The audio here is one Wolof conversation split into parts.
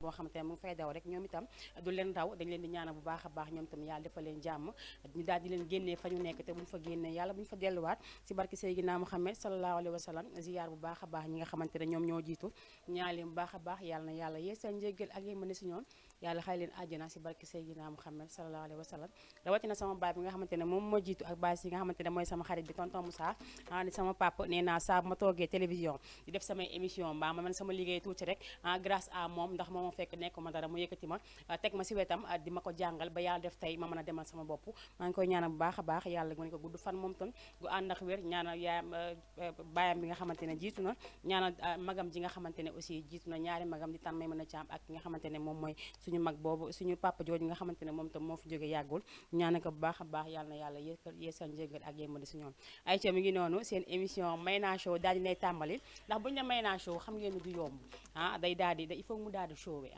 boo xamante ne mu ngi fay daw rek ñoom itam du leen raw dañ leen di ñaanal bu baax a baax ñoom itam yàlla defal leen jàmm ñu daal di leen génnee fa ñu nekk te buñu fa génnee yàlla bu ñu fa delluwaat si barki Seydina Muhammad sallallahu alayhi wa sallam ziyaar bu baax a baax ñi nga xamante ne ñoom ñoo jiitu ñaan leen bu baax a baax yàlla na yàlla yeesal njéggal ak yéen mën si ñoom yàlla xay leen àjjana si barki Seydina Muhammad sallallahu alayhi wa sallam rawatina sama baay bi nga xamante ne moom moo jiitu ak baay si nga xamante ne mooy sama xarit bi tonton Moussa ni sama papa nee naa saa bu ma toogee télévision di def samay émission mbaa ma man sama liggéey tuuti rek grâce à moom ndax moom fekk nekkuma dara mu yëkkati ma teg ma si wetam di ma ko jàngal ba yàlla def tey ma mën a demal sama bopp maa ngi koy ñaanal bu baax a baax yàlla mu ne ko gudd fan moom tam gu ànd ak wér ñaanal yaayam baayam bi nga xamante ne jiitu na ñaanal magam ji nga xamante ne aussi jiitu na ñaari magam di tan may mën a caam ak ki nga xamante ne moom mooy suñu mag boobu suñu papa jooju nga xamante ne moom tam moo fi jóge yàggul ñaanal ko bu baax a baax yàlla na yàlla yeesal njéggal ak yémmadi si ñoom ay ca mi ngi noonu seen émission Mayna Show daal di lay tàmbali ndax buñu ne Mayna Show xam ngeen ni du yomb day daal di il faut mu daal di showé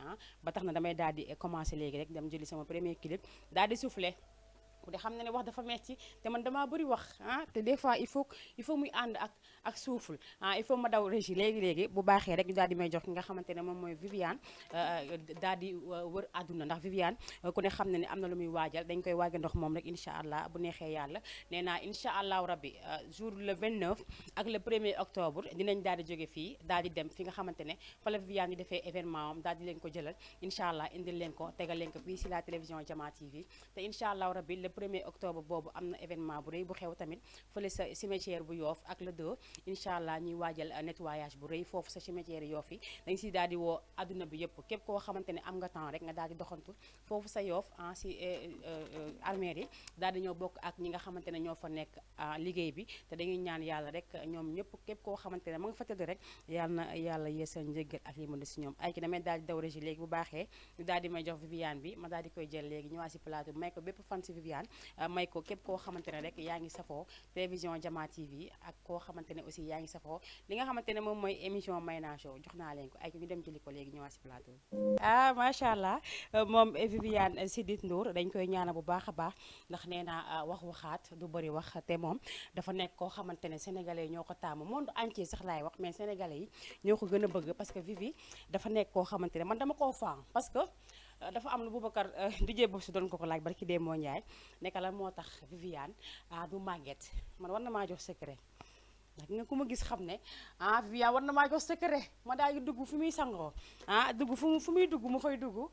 ba tax na damay daal di commencé léegi rek dem jëli sama premier clip daal di soufflé ku de xam na ne wax dafa metti te man damaa bëri wax te des fois il faut muy ànd ak souffle il faut ma daw régie léegi bu baaxee rek ñu daal di may jox ki nga xamante ne moom mooy Viviane daal di wër àdduna ndax Viviane ku ne xam na ne am na lu muy waajal dañ koy waage ndox moom rek incha allah bu neexee yàlla nee naa incha allahu rabbi jour le 29 ak le 1er octobre dinañ daal di jóge fii daal di dem fi nga xamante ne fa la Viviane di defee événement am daal di leen ko jëlal incha allah indil leen ko tegal leen ko fii si la télévision Jama TV te incha allahu rabbi le 1er octobre boobu am na événement bu rëy bu xew tamit fële sa cimetière bu Yoff ak le 2 incha allah ñuy waajal nettoyage bu rëy foofu sa cimetière Yoff yi dañ si daal di woo adduna bi yëpp képp koo xamante ne am nga temps rek nga daal di doxantu foofu sa Yoff si armère yi daal di ñëw bokk ak ñi nga xamante ne ñoo fa nekk liggéey bi te dañuy ñaan yàlla rek ñoom ñëpp képp koo xamante ne ma nga fa tëdd rek yàlla na yàlla yeesal njëggal ak li mu si ñoom ay ki damay daal di daw régie léegi bu baaxee ñu daal di may jox Viviane bi ma daal di koy jël léegi ñëwaat si plateau may ko bépp fan si Viviane may ko képp koo xamante ne rek yaa ngi safoo télévision Jama TV ak koo xamante ne aussi yaa ngi safoo li nga xamante ne moom mooy émission Mayna Show jox naa leen ko ay ñu dem jëli ko léegi ñëwaat si plateau macha allah moom Viviane Chidid Ndour dañ koy ñaana bu baax a baax ndax nee naa wax waxaat du bëri wax te moom dafa nekk koo xamante ne sénégalais yi ñoo ko taamu monde entier sax laay wax mais sénégalais yi ñoo ko gën a bëgg parce que Vivi dafa nekk koo xamante ne man dama koo faan parce que dafa am lu Boubacar DJ boobu si doon ko laaj barki dee moo Ndiaye nekk lan moo tax Viviane du màgget man war na maa jox secret ndax nga ku ma gis xam ne Viviane war na maa jox secret ma daal di dugg fu muy sangoo dugg fu muy dugg mu fay dugg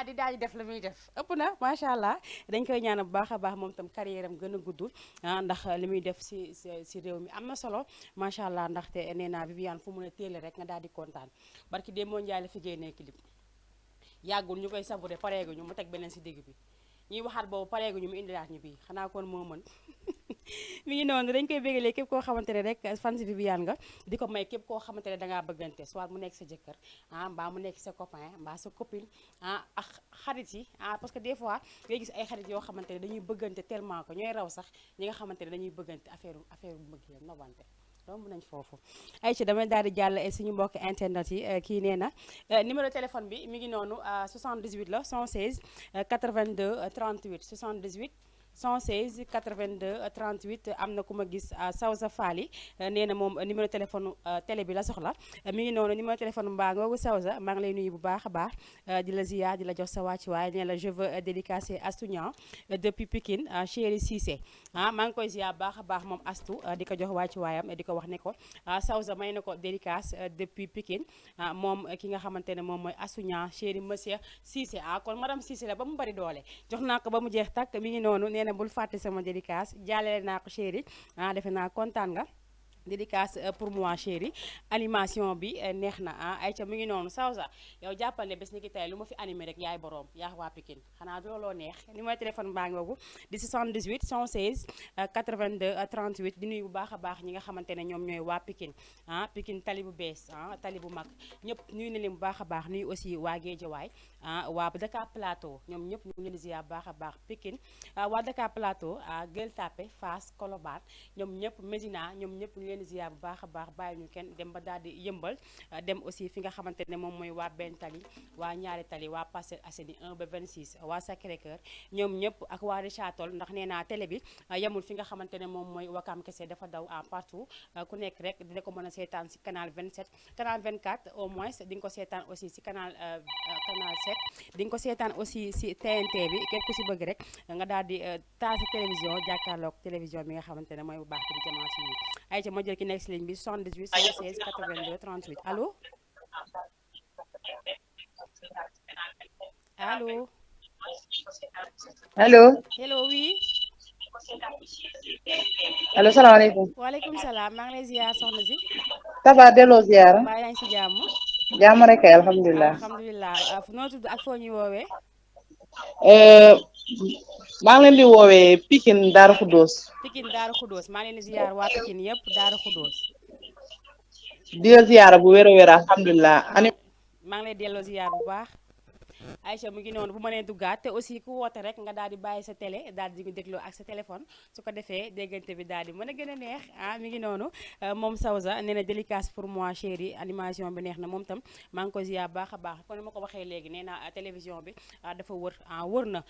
di daal di def la muy def ëpp na macha allah dañ koy ñaanal bu baax a baax moom tam carrière am gën a gudd ndax li muy def si réew mi am na solo macha allah ndaxte nee naa Viviane fu mu ne téele rek nga daal di kontaan barki dee moo Ndiaye la fi génnee clip yàggul ñu koy savouré pareeguñu mu teg beneen si digg bi ñuy waxaat boobu pareeguñu mu indilaat ñu bii xanaa kon moo mën mi ngi noonu dañ koy bégalee képp koo xamante ne rek fan si Viviane nga di ko may képp koo xamante ne dangaa bëggante soit mu nekk sa jëkkër mbaa mu nekk sa copain mbaa sa copine ak xarit yi parce que des fois ngay gis ay xarit yoo xamante ne dañuy bëggante tellement que ñooy raw sax ñi nga xamante ne dañuy bëggante affaire bu bëgg la nobante romb nañ foofu ay ci damay daal di jàll suñu mbokk internet yi kii nee na numéro téléphone bi mi ngi noonu 78 la 116 82 38 78 116 82 38 am na ku ma gis Sawsa Fally nee na moom numéro téléphone télé bi la soxla mi ngi noonu numéro téléphone mbaa ngoogu Sawsa maa ngi lay nuyu bu baax a baax di la ziar di la jox sa wàccuwaay nee la je veux dédicacer Astou Niang depuis Pikine chéri Cissé maa ngi koy ziar baax a baax moom Astou di ko jox wàccuwaayam di ko wax ne ko Sawsa may na ko dédicace depuis Pikine moom ki nga xamante ne moom mooy Astou Niang chéri monsieur Cissé kon madame Cissé la ba mu bari doole jox naa ko ba mu jeex takk mi ngi noonu nee na bul fàtte sama dédicace jàllale naa ko chéri defe naa kontaan nga dédicace pour moi chéri animation bi neex na ay ca mi ngi noonu Sawsa yow jàppal ne bés ni ki tey lu ma fi animé rek yaay boroom yaa waa Pikine xanaa du looloo neex numéro téléphone baa ngoogu di 78 116 82 38 di nuyu bu baax a baax ñi nga xamante ne ñoom ñooy waa Pikine Pikine tali bu bees tali bu mag ñëpp nuyu na leen bu baax a baax nuyu aussi waa Guédiawaye waa Dakar Plateau ñoom ñëpp ñu ngi leen ziar bu baax a baax Pikine waa Dakar Plateau Gueule Tapée Fass Colobane ñoom ñëpp Médina ñoom ñëpp ñu leen leen di ziar bu baax a baax bàyyi ñu kenn dem ba daal di yëmbal dem aussi fi nga xamante ne moom mooy waa benn tali waa ñaari tali waa Parcelles Assainies 1 ba 26 waa Sacré-Cœur ñoom ñëpp ak waa Richard Toll ndax nee naa télé bi yemul fi nga xamante ne moom mooy Wakam kese dafa daw partout ku nekk rek dina ko mën a seetaan si canal 27 canal 24 au moins di nga ko seetaan aussi si canal 7 di nga ko seetaan aussi si TNT bi képp ku si bëgg rek nga daal di taal si télévision jàkkaarloog télévision bi nga xamante ne mooy bu baax bi di Jama TV ayca ma jël ki nekk si ligne bi 78 116 82 38 allo allo allo hello oui allo salaamaaleykum. waaleykum salaam maa ngi lay ziar soxna si ça va delloo ziara. mbaa yaa ngi si jàmm jàmm rek kay alhamdulilah. alhamdulilah noo tudd ak foo ñuy woowee maa ngi leen di woowee Pikine Darou Khoudoss. Pikine Daaru Xudóos maa ngi leen di ziar waa Pikine yëpp Daaru Xudóos di la ziara bu wér a wér alhamdulilah. ani maa ngi lay delloo ziar bu baax Aïcha mu ngi noonu bu ma nee duggaat te aussi ku woote rek nga daal di bàyyi sa télé daal di dégloo ak sa téléphone su ko defee déggante bi daal di mën a gën a neex mi ngi noonu moom Sawza nee na dédicace pour moi chérie animation bi neex na moom tam maa ngi ko ziar baax a baax kon ma ko waxee léegi nee na télévision bi dafa wër wër na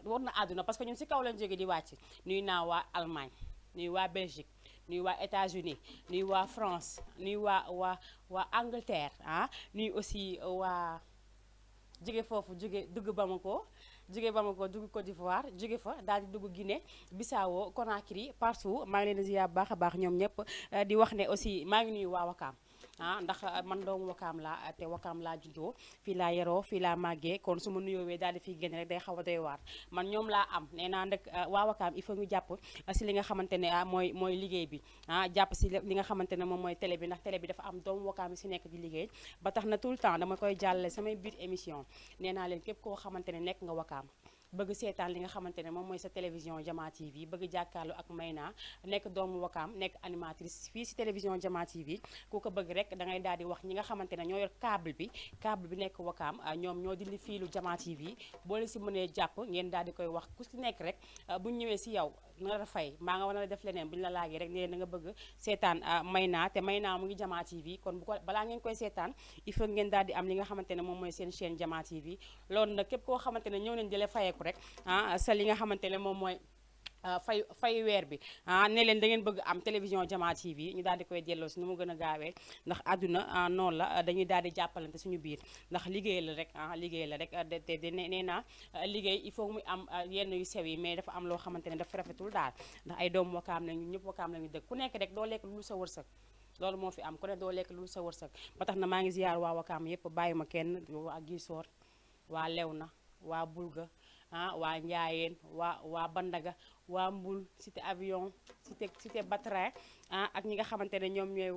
wër na àdduna parce que ñun si kaw lañ jóge di wàcc nuy naa waa Allemagne nuy waa Belgique nuy waa États-Unis nuy waa France nuy waa Angleterre nuy aussi waa jóge foofu jóge Bamako dugg Côte d'Ivoire jóge fa daal di dugg Guinée Bissau Conakry partout maa ngi leen di ziar bu baax a baax ñoom ñëpp di wax ne aussi maa ngi nuyu waa Wakaam ndax man doomu Wakaam laa te Wakaam laa juddoo fii laa yaroo fii laa màggee kon su ma nuyoowee daal di fiy génn rek day xaw a doy waar man ñoom laa am nee naa nag waa Wakaam il faut ñu jàpp si li nga xamante ne mooy liggéey bi jàpp si li nga xamante ne moom mooy télé bi ndax télé bi dafa am doomu Wakaam yi si nekk di liggéey ba tax na tout le temps dama koy jàllale samay biir émission nee naa leen képp koo xamante ne nekk nga Wakaam bëgg seetaan li nga xamante ne moom mooy sa télévision Jama TV bëgg jàkkaarloo ak Mayna nekk doomu Wakaam nekk animatrice fii si télévision Jama TV ku ko bëgg rek da ngay daal di wax ñi nga xamante ne ñoo yor câble bi nekk Wakaam ñoom ñoo dindi fiilu Jama TV boo leen si mënee jàpp ngeen daal di koy wax ku si nekk rek bu ñu ñëwee si yow nga la fay mbaa nga war a def leneen bu ñu la laajee rek ne da nga bëgg seetaan Mayna te Mayna mu ngi Jama TV kon bu ko balaa ngeen koy seetaan il faut ngeen daal di am li nga xamante ne moom mooy seen chaîne Jama TV loolu nag képp koo xamante ne ñëw nañ jëlee fayeeku rek sa li nga xamante ne moom mooy fay weer bi ne leen da ngeen bëgg am télévision Jama TV ñu daal di koy delloo si nu mu gën a gaawee ndax àdduna noonu la dañuy daal di jàppalante suñu biir ndax liggéey la rek liggéey la rek te nee naa liggéey il faut muy am yenn yu sew yi mais dafa am loo xamante ne dafa rafetul daal ndax ay doomu Wakaam lañu ñëpp Wakaam lañu dëkk ku nekk rek doo lekk lu sa wërsëg loolu moo fi am ku ne doo lekk lu sa wërsëg ba tax na maa ngi ziar waa Wakaam yëpp bàyyi ma kenn waa Gisoor waa Lewna waa Bulga waa Njaayeen waa Bandaga waa Mbul cité avion cité Batrin ak ñi nga xamante ne ñoom ñooy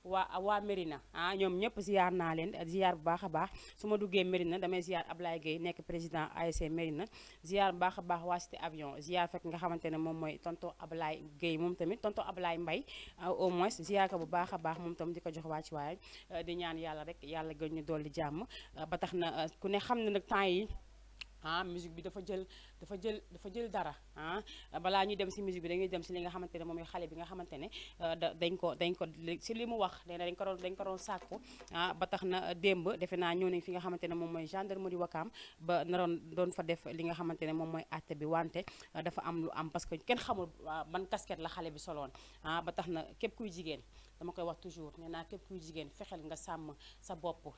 waa Mérina ñoom ñëpp ziar naa leen ziar bu baax a baax su ma duggee Mérina damay ziar Ablaye Gueye nekk président ASC Mérina ziar bu baax a baax waa cité avion ziar fekk nga xamante ne moom mooy tonton Ablaye Gueye moom tamit tonton Ablaye Mbaye au moins ziar ko bu baax a baax moom tam di ko jox wàcc waaye di ñaan yàlla rek yàlla gën ñu dolli jàmm ba tax na ku ne xam ne nag temps yi musique bi dafa jël dara balaa ñuy dem si musique bi dañuy dem si li nga xamante ne moom mooy xale bi nga xamante ne dañ ko si li mu wax nee na dañ ko doon sàkku ba tax na démb defe naa ñëw nañ fi nga xamante ne moom mooy gendarmerie Wakaam ba naroon doon fa def li nga xamante ne moom mooy àtte bi wante dafa am lu am parce que kenn xamul ban casquette la xale bi soloon ba tax na képp kuy jigéen dama koy wax toujours nee naa képp kuy jigéen fexeel nga sàmm sa bopp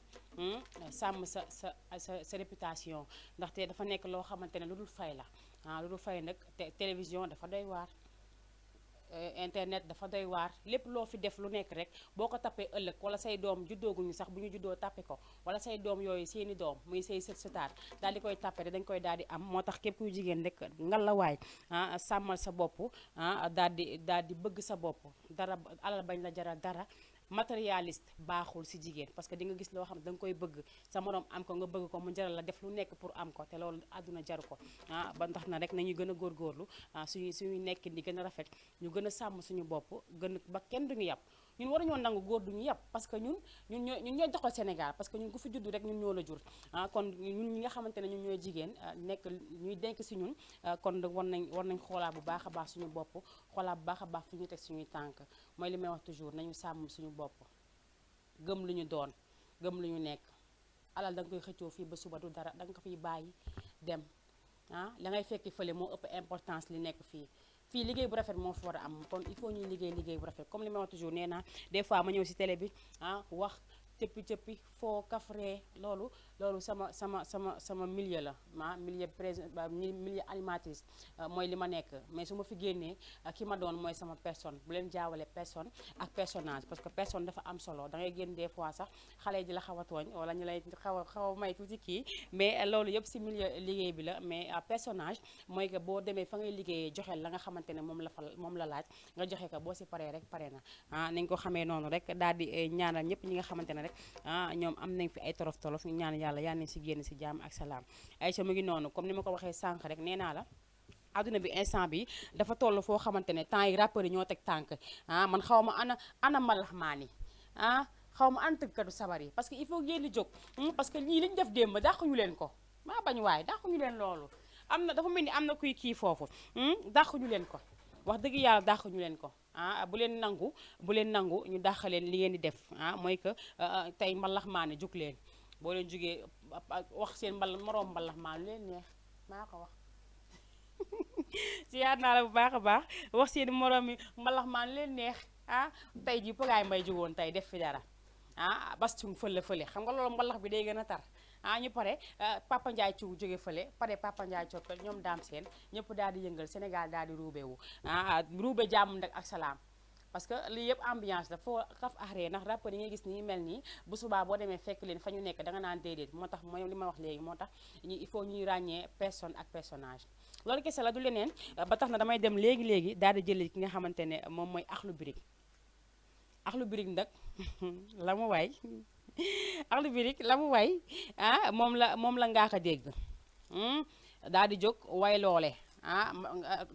sàmm sa réputation ndaxte dafa nekk loo xamante ne lu dul fay la lu dul fay nag télévision dafa doy waar internet dafa doy waar lépp loo fi def lu nekk rek boo ko tappee ëllëg wala say doom juddooguñu sax bu ñu juddoo tappe ko wala say doom yooyu seeni doom muy say sët sëtaat daal di koy tappe dañ koy daal di am moo tax képp kuy jigéen rek ngal la waay sàmmal sa bopp daal di bëgg sa bopp dara alal bañ la jaral dara matérialiste baaxul ci jigéen parce que di nga gis loo xam ne da nga koy bëgg sa moroom am ko nga bëgg ko mu jaral la def lu nekk pour am ko te loolu àdduna jaru ko ba tax na rek nañuy gën a góorgóorlu suñuy nekk di gën a rafet ñu gën a sàmm suñu bopp gën ba kenn duñu yàpp ñun waruñoo nangu góor duñu yàpp parce que ñun ñooy doxal Sénégal parce que ñun ku fi juddu rek ñun ñoo la jur kon ñun ñi nga xamante ne ñun ñooy jigéen nekk ñuy denk si ñun kon war nañ xoolaat bu baax a baax suñu bopp xoolaat bu baax a baax fi ñu teg suñuy tànk mooy li may wax toujours nañu sàmm suñu bopp gëm lu ñu doon gëm lu ñu nekk alal da nga koy xëccoo fii ba suba du dara da nga ko fiy bàyyi dem la ngay fekki fële moo ëpp importance li nekk fii liggéey bu rafet moo fi war a am kon il faut ñuy liggéey bu rafet comme li ma wax toujours nee naa des fois ma ñëw si télé bi wax cëppi foo kafree loolu sama milieu la milieu animatrice mooy li ma nekk mais su ma fi génnee ki ma doon mooy sama personne bu leen jaawale personne ak personnage parce que personne dafa am solo da ngay génn des fois sax xale di la xaw a tooñ wala ñu lay xaw a may tuuti kii mais loolu yëpp si milieu liggéey bi la mais personnage mooy que boo demee fa ngay liggéeyee joxe la nga xamante ne moom la laaj nga joxe ko boo si paree rek pare na nañ ko xamee noonu rek daal di ñaanal ñëpp ñi nga xamante ne rek ñoom am nañ fi ay tolof ñu ñaan yàlla yal nañ si génn si jàmm ak salaam Aïcha mu ngi noonu comme ni ma ko waxee sànq rek nee naa la adduna bi instant bi dafa toll foo xamante ne temps yi rappeurs yi ñoo teg tànk man xaw ma ana mbalax maani xaw ma ana tëggkatu sabar yi parce que il faut ngeen di jóg parce que ñii li ñu def démb dàquñu leen ko maa bañ waaye dàquñu leen loolu dafa mel ni am na kuy kii foofu dàquñu leen ko wax dëgg yàlla dàquñu leen ko bu leen nangu ñu dàq leen li ngeen di def mooy que tey mbalax maane jóg leen boo leen jógee wax seen moroom mbalax maane lu leen neex maa ko wax si yaat naa la bu baax a baax wax seen moroom yi mbalax maane lu leen neex tey ji Pagaye Mbaye jógoon tey def fi dara bastung fële xam nga loolu mbalax bi day gën a tar ñu pare Papa Ndiaye ci jóge fële pare Papa Ndiaye coppel ñoom daam seen ñëpp daal di yëngal Sénégal daal di ruube wu ruube jàmm nag ak salaam parce que lii yëpp ambiance la foo kaf axree ndax rapport yi ngay gis nii mel nii bu subaa boo demee fekk leen fa ñu nekk danga naan déedéet moo tax mooy li ma wax léegi moo tax il faut ñuy ràññee personne ak personnage loolu kese la du leneen ba tax na damay dem léegi daal di jëli ki nga xamante ne moom mooy Akhlou Brick nag la mu waay Akhlou Brick la mu way moom la ngaa ko dégg daal di jóg way loole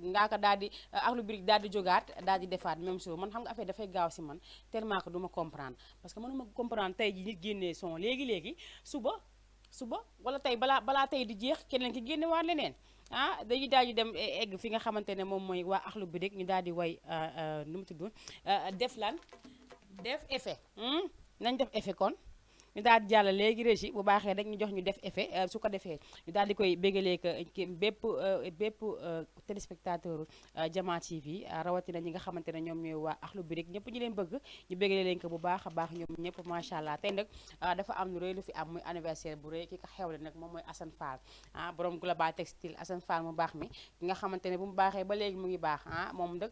ngaa ko daal di Akhlou Brick daal di jógaat daal di defaat même chose man xam nga affaire dafay gaaw si man tellement que du ma comprendre parce que mënuma comprendre tey ji nit génnee son léegi suba wala tey balaa tey di jeex keneen ki génne waat leneen dañuy daal di dem egg fi nga xamante ne moom mooy waa Akhlou Brick ñu daal di way nu mu tudd def effet nañ def effet kon ñu daal di jàll léegi régie bu baaxee rek ñu jox ñu def effet su ko defee ñu daal di koy bégalee que bépp téléspectateur Diama TV rawatina ñi nga xamante ne ñoom ñooy waa Akhlou Brick ñëpp ñu leen bëgg ñu bégalee leen ko bu baax a baax ñoom ñëpp macha allah tey nag dafa am lu rëy lu fi am muy anniversaire bu rëy ki ko xewle nag moom mooy Assane Fall borom Global Textile Assane Fall mu baax mi ki nga xamante ne bu mu baaxee ba léegi mu ngi baax moom nag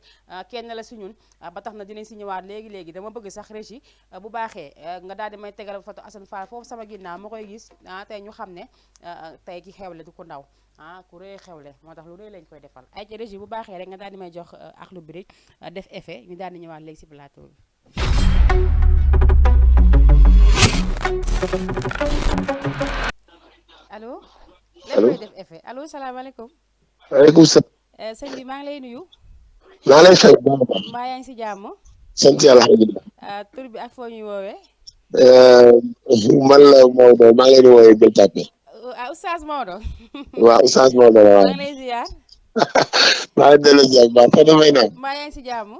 kenn la si ñun ba tax na dinañ si ñëwaat léegi dama bëgg sax régie bu baaxee nga daal di may tegal photo Assane Fall foofu sama ginnaaw ma koy gis tey ñu xam ne tey ki xewle du ko ndaw ku rëy xewle moo tax lu rëy lañ koy defal ay ci régie bu baaxee rek nga daal di may jox Akhlou Brick def effet ñu daal di ñëwaat léegi si plateau bi. allo. lépp lay def effet allo salaamaaleykum. waaleykum salaam. sëñ bi maa ngi lay nuyu. maa lay fay. mbaa yaa ngi si jàmm. sant yàlla alhamdulilah. tur bi ak foo ñuy woowee. man la Maodo maa ngi leen di woowee Gueule Tapée. Oustaz Maodo. waaw Oustaz Maodo la waaw. maa ngi lay ziar. maa ngi delloo ziar bu baax Fatou Mbaye naa. mbaa yaa ngi si jàmm.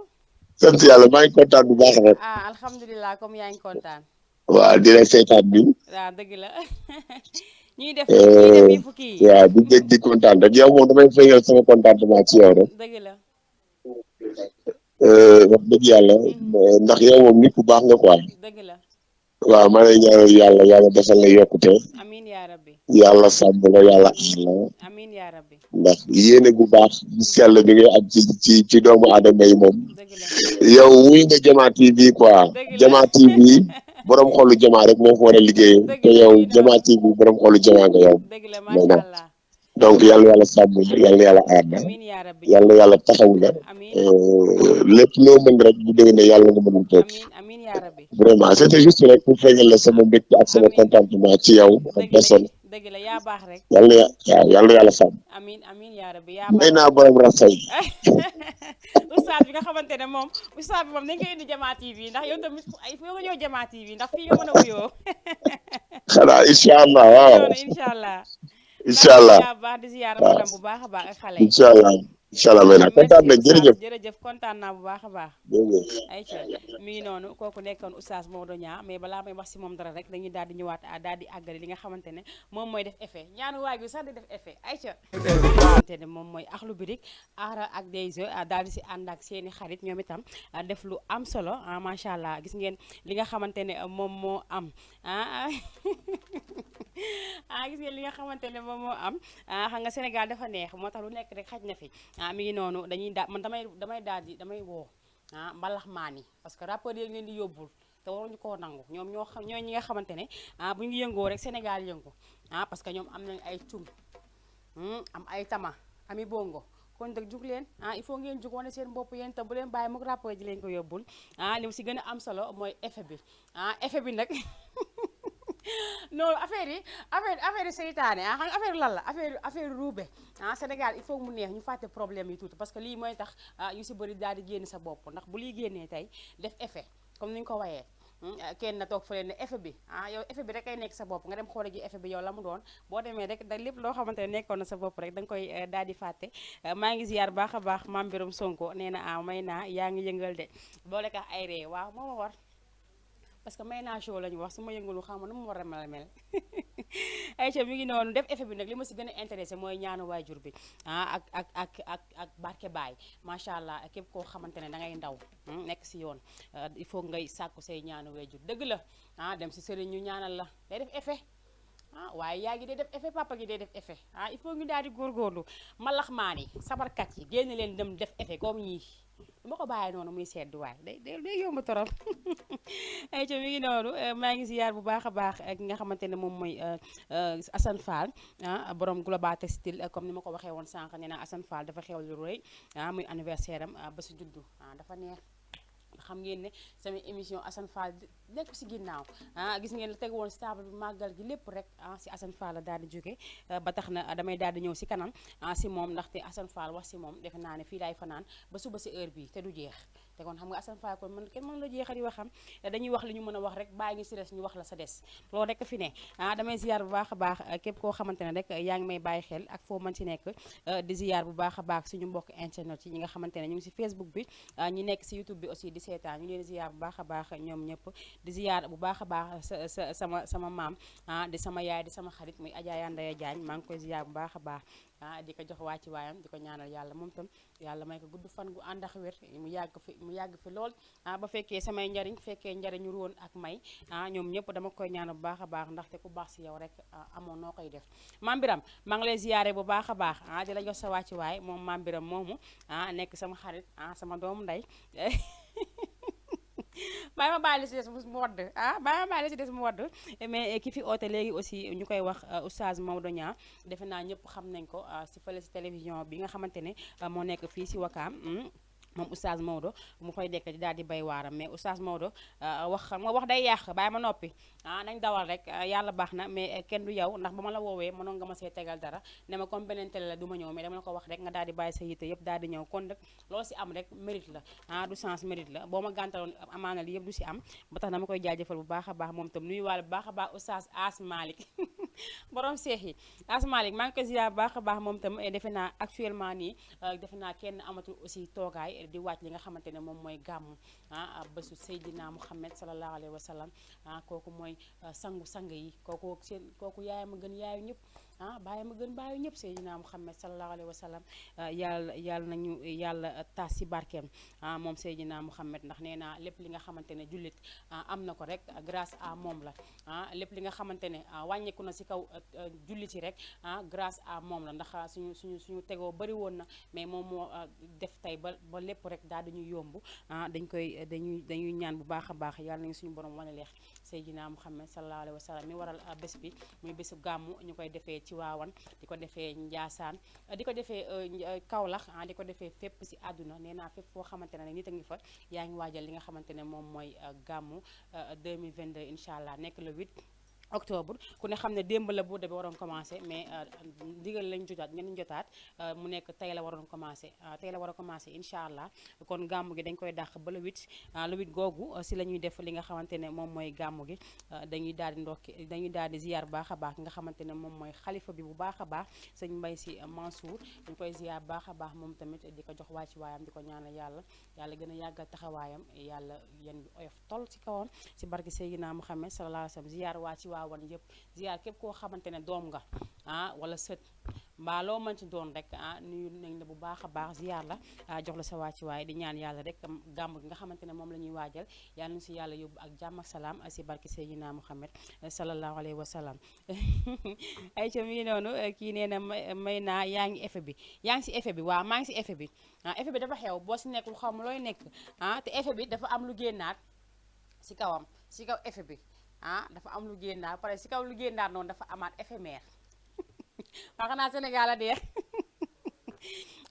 sant yàlla maa ngi kontaan bu baax rek. alhamdulilah comme yaa ngi kontaan. waaw di la seetaan bi. waaw dëgg la. ñuy def yi fukki yi. waaw di dégg di kontaan rek yow moom damay feeñal sama contentement ci yow rek. dëgg la. wax dëgg yàlla. ndax yow moom nit ku baax nga quoi. dëgg la. waaw maa ngi ñaanal yàlla defal la yokkute. amiin yaa rabbi. yàlla sàmm la yàlla aar la. amiin yaa rabbi. ndax yéene gu baax bu sell bi ngay am ci doomu aadama yi moom. dëgg la. yow wuy nga Diama TV quoi. Diama TV borom xolu Diama rek moo fa war a liggéey. te yow Diama TV borom xolu Diama nga yow. dëgg la macha allah. donc yàlla sàmm la yàlla aar la. amiin yaa rabbi. yàlla taxaw la. amiin. lépp loo mën rek bu déwénee ne yàlla nga mën a toog. amiin yaa rabbi. vraiment c'était juste rek pour feeñal la sama mbégte ak sama contentement ci yow ak personne. dëgg la yaa baax rek. yàlla sàmm. amiin yaa rabbi yaa baax. may naa borom rafet. oustaz bi nga xamante ne moom oustaz bi moom nañ koy indi Jama TV ndax yow tamit ay foo nga ñëw Jama TV ndax fii nga mën a wuyoo xanaa incha allah mi ngi waaw noonu incha allah maa incha ngi lay allah ziar bu baax di ziar waaw madame bu baax a baax ak xale yi incha allah incha allah may naa kontaan merci nañ oustaz jërëjëf jërëjëf kontaan naa bu baax a baax jërëjëf. ayca mi ngi noonu kooku nekkoon oustaz Maodo Niang mais balaa may wax si moom dara rek dañuy daal di ñëwaat daal di àggale li nga xamante ne moom mooy def effet ñaanu waay bi sax di def effet ayca xamante ne moom mooy Akhlou Brick Aara ak Deyzo daal di si ànd ak seeni xarit ñoom itam def lu am solo macha allah gis ngeen li nga xamante ne moom moo am gis ngeen li nga xamante ne moom moo am xam nga Sénégal dafa neex moo tax lu nekk rek xaj na fi mi ngi noonu dañuy man damay daal di damay woo mbalax maan yi parce que rappeurs yi leen di yóbbul te waruñu koo nangu ñoom ñoo xam ñooy ñi nga xamante ne bu ñu yëngoo rek Sénégal yëngu parce que ñoom am nañ ay cum am ay tama ami bongo kon dëgg jug leen il faut ngeen jug wane seen bopp yéen itam bu leen bàyyi mook rappeurs ji leen ko yóbbul li mu si gën a am solo mooy effet bi effet bi nag non affaire yi seytaane xam nga affaire lan la affaire ruube Sénégal il faut mu neex ñu fàtte problème yi tuuti parce que lii mooy tax yu si bëri daal di génn sa bopp ndax bu liy génnee tey def effet comme ni ñu ko wayee kenn na toog fële ne effet bi yow effet bi rek ay nekk sa bopp nga dem xoole ji effet bi yow la mu doon boo demee rek da lépp loo xamante ne nekkoon na sa bopp rek da nga koy daal di fàtte maa ngi ziar baax a baax Mame Biram Sonko nee na may naa yaa ngi yëngal de boole ka ay ree waaw moo ma war parce que may naa show la ñu wax su ma yëngalu xam nu mu war a mel ayca mi ngi noonu def effet bi nag li ma si gën a intéressé mooy ñaanu waajur bi ak barke baay macha allah képp koo xamante ne da ngay ndaw nekk si yoon il faut ngay sàkku say ñaanu waajur dëgg la dem si sëriñ ñu ñaanal la day def effet waaye yaa ngi day def effet papa gi day def effet il faut ñu daal di góorgóorlu malax maan yi sabarkat yi génn leen dem def effet comme ñii du ma ko bàyyi noonu muy sedd waay day yomb torop ay ca mi ngi noonu maa ngi ziar bu baax a baax ak nga xamante ne moom mooy Assane Fall borom Global Textile comme ni ma ko waxee woon sànq nee naa Assane Fall dafa xew lu rëy muy anniversaire am ba si juddu dafa neex xam ngeen ne sama émission Assane Fall nekk si ginnaaw gis ngeen la teg woon si table bi màggal gi lépp rek si Assane Fall la daal di jóge ba tax na damay daal di ñëw si kanam si moom ndaxte Assane Fall wax si moom defe naa ne fii laay fanaan ba suba si heure bi te du jeex te kon xam nga Assane Fall kon man kenn mën la jeexal yi waxam dañuy wax li ñu mën a wax rek bàyyi ngi si des ñu wax la sa des loolu rek fi ne damay ziar bu baax a baax képp koo xamante ne rek yaa ngi may bàyyi xel ak foo mën si nekk di ziar bu baax a baax suñu mbokk internet yi ñi nga xamante ne ñu ngi si Facebook bi ñi nekk si YouTube bi aussi di seetaan ñu leen ziar bu baax a baax ñoom ñëpp di ziar bu baax a baax sama maam di sama yaay di sama xarit muy Adja Yandaya Diagne maa ngi koy ziar bu baax a baax di ko jox wàcci waayam di ko ñaanal yàlla moom tam yàlla may ko gudd fan gu ànd ak wér mu yàgg fi lool ba fekkee samay njariñ fekkee njariñu woon ak may ñoom ñëpp dama koy ñaanal bu baax a baax ndaxte ku baax si yow rek amoon noo koy def Mame Biram maa ngi lay ziyaare bu baax a baax di la jox sa wàcci waay moom Mame Biram moomu nekk sama xarit sama doomu ndey bàyyi ma bàyyi la si des mu wadd bàyyi ma bàyyi la si des mu wadd mais ki fi oote léegi aussi ñu koy wax oustaz Maodo Niang defe naa ñëpp xam nañ ko si fële si télévision bi nga xamante ne moo nekk fii si Wakaam moom oustaz Maodo mu fay dekk di daal di bay waaram mais oustaz Maodo xam nga wax day yàq bàyyi ma noppi nañ dawal rek yàlla baax na mais kenn du yow ndax ba ma la woowee mënoon nga ma see tegal dara ne ma comme beneen télé la du ma ñëw mais dama la ko wax rek nga daal di bàyyi sa yitte yëpp daal di ñëw kon nag loo si am rek mérite la du sens mérite la boo ma gàntaloon amaana li yëpp du si am ba tax dama koy jaajëfal bu baax a baax moom tam nuyu waale bu baax a baax oustaz As Malick borom seex yi As Malick maa ngi koy ziar bu baax a baax moom tam defe naa actuellement nii defe naa kenn amatul aussi toogaay di wàcc li nga xamante ne moom mooy gàmmu bésu Seydina Muhammad sallallahu alayhi wa sallam kooku mooy sangu-sang yi kooku yaayam a gën yaayu ñëpp baayam a gën baayu ñëpp Seydina Muhammad sallallahu alayhi wa sallam yàlla nañu yàlla taas si barkeem moom Seydina Muhammad ndax nee naa lépp li nga xamante ne jullit am na ko rek grâce à moom la lépp li nga xamante ne wàññeeku na si kaw jullit yi rek grâce à moom la ndax suñu tegoo bari woon na mais moom moo def tey ba lépp rek daal dañuy yomb dañuy ñaan bu baax a baax yàlla nañu suñu borom wane leex Seydina Muhammad sallallahu alayhi wa sallam mi waral bés bi muy bésu gàmmu ñu koy defee ci waawan di ko defee Njaasaan di ko defee Kaolack di ko defee fépp si àdduna nee naa fépp foo xamante ne nit a ngi fa yaa ngi waajal li nga xamante ne moom mooy gàmmu 2022 incha allah nekk le 8 octobre ku ne xam ne démb la bourde bi waroon commencé mais ndigal lañ jotaat ngeen jotaat mu nekk tey la waroon commencé tey la war a commencé incha allah kon gàmmu gi dañ koy dàq ba le 8 googu si la ñuy def li nga xamante ne moom mooy gàmmu gi dañuy daal di ndokki dañuy daal di ziar baax a baax nga xamante ne moom mooy xalifa bi bu baax a baax sëñ Mbay Si Mansour dañ koy ziar baax a baax moom tamit di ko jox wàcci waayam di ko ñaanal yàlla yàlla gën a yàggal taxawaayam yàlla yéen bi oyof toll ci kawam si barke Seydina Muhammad sallallahu alayhi wa sallam ziar waa ci waawan yëpp ziar képp koo xamante ne doom nga wala sët mbaa loo mën ci doon rek nuyu nañ la bu baax a baax ziar la jox la sa wàcci waaye di ñaan yàlla rek gàmm gi nga xamante ne moom la ñuy waajal yàlla na si yàlla yóbbu ak jàmm ak salaam si barke Seydina Muhammad sallallahu alayhi wa sallam ay ca mi ngi noonu kii nee na may naa yaa ngi effet bi yaa ngi si effet bi waaw maa ngi si effet bi effet bi dafa xew boo si nekkul xaw ma looy nekk te effet bi dafa am lu génnaat si kawam si kaw effet bi dafa am lu génnaat pare si kaw lu génnaat noonu dafa amaat éphémère waa xanaa Sénégal a dee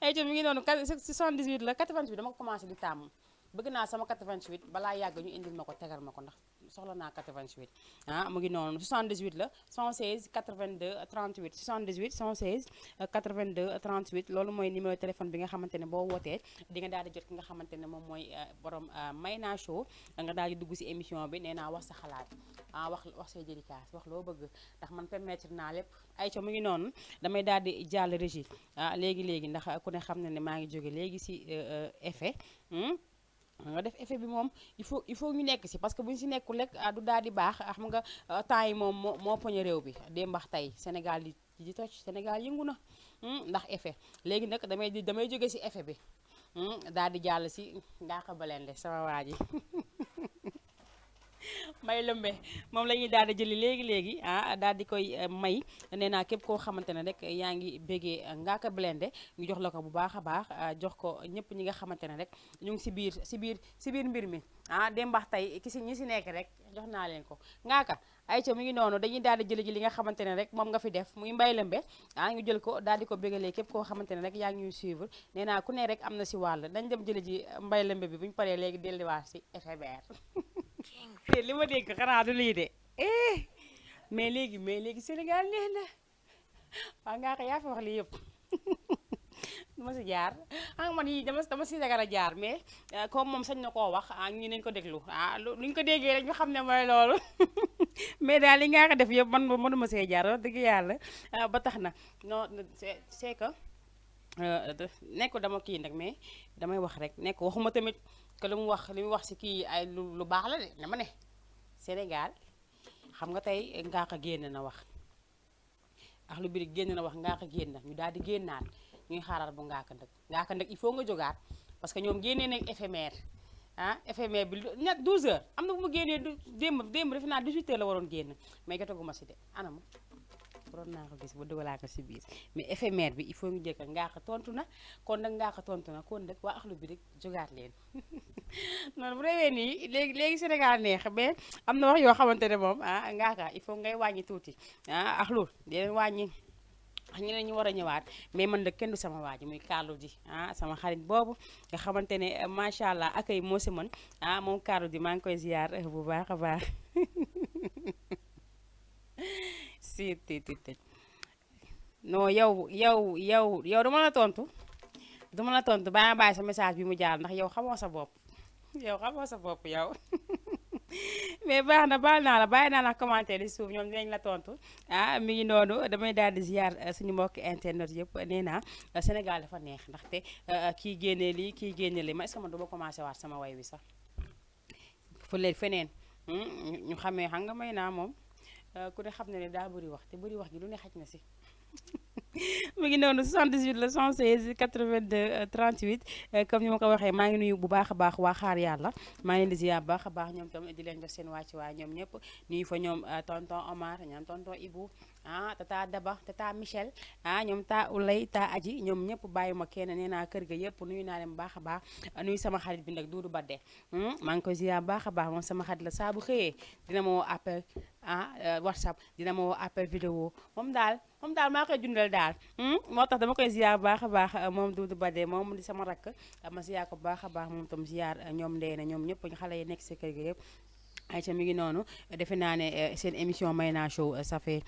ay co mi ngi noonu 78 la 88 dama ko commencé di tàmm bëgg naa sama 88 balaa yàgg ñu indil ma ko tegal ma ko ndax soxla naa 88 mu ngi noonu 78 la 116 82 38 78 116 82 38 loolu mooy numéro téléphone bi nga xamante ne boo wootee di nga daal di jot ki nga xamante ne moom mooy borom Mayna Show nga daal di dugg si émission bi nee naa wax sa xalaat wax say dédicace wax loo bëgg ndax man permettre naa lépp ay ca mu ngi noonu damay daal di jàll régie léegi ndax ku ne xam na ne maa ngi jóge léegi si effet nga def effet bi moom il faut ñu nekk si parce que bu ñu si nekkul rek du daal di baax xam nga temps yi moom moo poñe réew bi démbax tey Sénégal di toj Sénégal yëngu na ndax effet léegi nag damay jóge si effet bi daal di jàll si Ngaaka Blindé sama waa ji may lëmbe moom la ñuy daal di jëli léegi daal di koy may nee naa képp koo xamante ne rek yaa ngi béggee Ngaaka Blindé ñu jox la ko bu baax a baax jox ko ñëpp ñi nga xamante ne rek ñu ngi si biir mbir mi démbax tey ki si ñi si nekk rek jox naa leen ko Ngaaka ayca mi ngi noonu dañuy daal di jëli ji li nga xamante ne rek moom nga fi def muy mbay lëmbe ñu jël ko daal di ko béggalee képp koo xamante ne rek yaa ngi ñuy suivre nee naa ku ne rek am na si wàll dañ dem jëli ji mbay lëmbe bi bu ñu paree léegi delluwaat si éphémère te li ma dégg xanaa du lii de mais léegi Sénégal neex na waa Ngaaka yaa fi wax lii yëpp dama si jaar man yi dama si dagar a jaar mais comme moom sañ na koo wax ñu nañ ko déglu luñ ko déggee rek ñu xam ne mooy loolu mais daal li Ngaaka def yëpp man mënuma see jaar wax dëgg yàlla ba tax na non c'est que nekk dama kii nag mais damay wax rek nekk waxuma tamit que li mu wax si kii ay lu baax la de dama ne Sénégal xam nga tey Ngaaka génn na wax ak lu biri génn na wax Ngaaka génn na ñu daal di génnaat ñuy xaaral bu Ngaaka ndëg il faut nga jógaat parce que ñoom génnee nañ éphémère éphémère bi ñett 12 heures am na bu ma génnee démb defe naa 18 heures la waroon génn mais jotaguma si de anam waroon naa ko gis ba dugalaa ko si biir mais éphémère bi il faut ñu jëkk Ngaaka tontu na kon nag Ngaaka tontu na kon nag waa axlu bi rek jógaat leen noonu bu réewee nii léegi Sénégal neex mais am na wax yoo xamante ne moom Ngaaka il faut ngay wàññi tuuti axlu deen wàññi ñeneen ñu war a ñëwaat mais man nag kenn du sama waa ji muy Carlou D sama xarit boobu nga xamante ne macha allah akay moo si mën moom Carlou D maa ngi koy ziar bu baax a baax si non yow dama la tontu baa nga bàyyi sa message bi mu jaar ndax yow xamoo sa bopp yow mais baax na baal naa la bàyyi naa la commentaire di suuf ñoom dinañ la tontu mi ngi noonu damay daal di ziar suñu mbokki internet yëpp nee naa Sénégal dafa neex ndaxte kii génnee lii kii génne lii ma est-ce que man duma commencé waat sama way wi sax fële feneen ñu xamee xam nga may naa moom ku ne xam ne daa bëri wax te bëri wax gi lu ne xaj na si mu ngi noonu 78 la 116 82 38 comme ni ma ko waxee maa ngi nuyu bu baax a baax waa xaar yàlla maa ngi leen di ziar bu baax a baax ñoom tam di leen jox seen wàcc waay ñoom ñëpp nuyu fa ñoom tonton Omar ñoom tonton Ibou tata Daba tata Michel ñoom taa Ulay taa Aji ñoom ñëpp bàyyi ma kenn nee naa kër ga yëpp nuyu naa leen bu baax a baax nuyu sama xarit bi nag Doudou Badde maa ngi koy ziar bu baax a baax moom sama xarit la saa bu xëyee dina ma woo appel WhatsApp dina ma woo appel vidéo moom daal maa koy dundal daal moo tax dama koy ziar bu baax a baax moom Doudou Badé moom di sama rakk ma ziar ko bu baax a baax moom tam ziar ñoom ndey na ñoom ñëpp xale yi nekk si kër gi yëpp Aïcha mi ngi noonu defe naa ne seen émission Mayna Show ça fait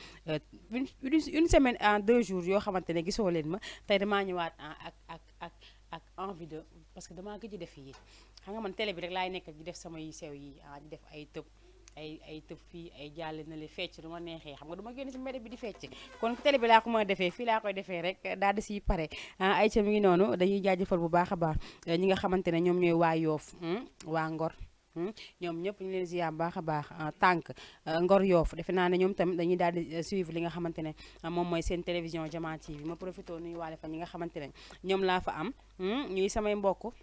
une semaine en 2 jours yoo xamante ne gisoo leen ma tey damaa ñëwaat ak envie de parce que damaa gëj a def yi xam nga man télé bi rek laay nekk di def sama yi sew yi di def ay tëb ay tëb fii ay jàll na le fecc du ma neexee xam nga du ma génn si mbedd bi di fecc kon télé bi laa ko mën a defee fii laa koy defee rek daal di siy pare Aïcha mi ngi noonu dañuy jaajëfal bu baax a baax ñi nga xamante ne ñoom ñooy waa Yoof waa Ngor ñoom ñëpp ñu leen ziar baax a baax tànk Ngor Yoof defe naa ne ñoom tamit dañuy daal di suivre li nga xamante ne moom mooy seen télévision Jama TV ma profité nuyu waale fa ñi nga xamante ne ñoom laa fa am ñuy samay mbokk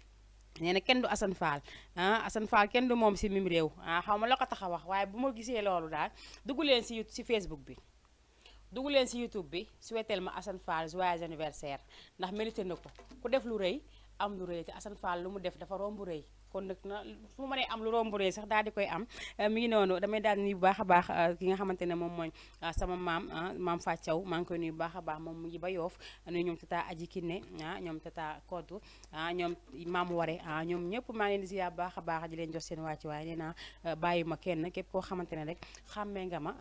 nee na kenn du Assane Fall Assane Fall kenn du moom si mim réew xaw ma la ko tax a wax waaye bu ma gisee loolu daal dugg leen si Facebook bi dugg leen si YouTube bi souhaiteel ma Assane Fall joyeux anniversaire ndax mérité na ko ku def lu rëy am lu rëy te Assane Fall lu mu def dafa romb rëy kon nag na fu ma mënee am lu romb rëy sax daal di koy am mi ngi noonu damay daal di nuyu bu baax a baax ki nga xamante ne moom mooy sama maam Fatou Thiaw maa ngi koy nuyu bu baax a baax moom mu ngi ba Yoof nuyu ñoom tata Aji Kiné ñoom tata Koddu ñoom maam Ware ñoom ñëpp maa ngi leen di ziar bu baax a baax di leen jox seen wàcc waaye nee naa bàyyi ma kenn képp koo xamante ne rek xàmmee nga ma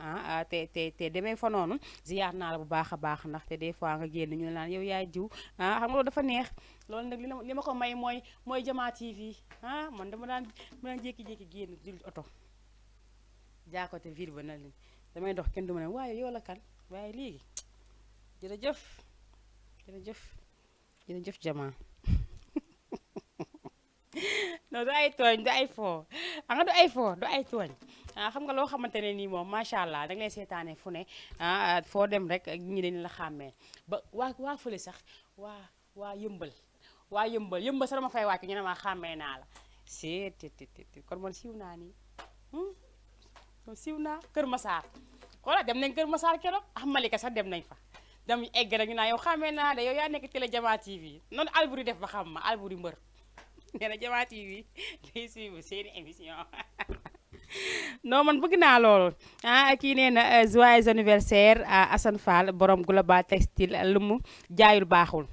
te demee fa noonu ziar naa la bu baax a baax ndaxte des fois nga génn ñu naan yow yaay jiw xam nga loolu dafa neex loolu nag li ma ko may mooy Jama TV man dama daan jékki-jékki génn jël oto jaakote ville ba na leen damay dox kenn du ma ne waaye yow la kan waaye léegi jërëjëf Jama non du ay tooñ du ay foo xam nga du ay foo du ay tooñ xam nga loo xamante ne nii moom macha allah da nga leen seetaane fu ne foo dem rek ñi dañ la xàmmee ba waa fële sax waa yëmbal sax dama fay wàcc ñu ne ma xàmmee naa la si kon man siiw naa nii kon siiw naa Kër Masaar xoola dem nañ Kër Masaar keroog Malika sax dem nañ fa dem egg rek ñu naa yow xàmmee naa de yow yaa nekk télé Jama TV noonu Alboury def ba xam ma Alboury mbër nee na Jama TV day suivre seeni émission non man bëgg naa loolu kii nee na joyeux anniversaire Assane Fall borom Global Textile lu mu jaayul baaxul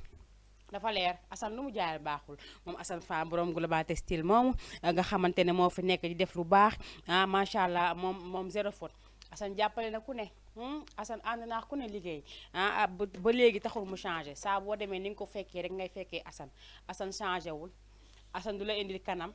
dafa leer Assane lu mu jaayal baaxul moom Assane Fall borom Global Textile moomu nga xamante ne moo fi nekk di def lu baax macha allah moom zéro faute Assane jàppale na ku ne Assane ànd naa ku ne liggéey ba léegi taxul mu changé saa boo demee ni nga ko fekkee rek ngay fekkee Assane changé wul Assane du la indil kanam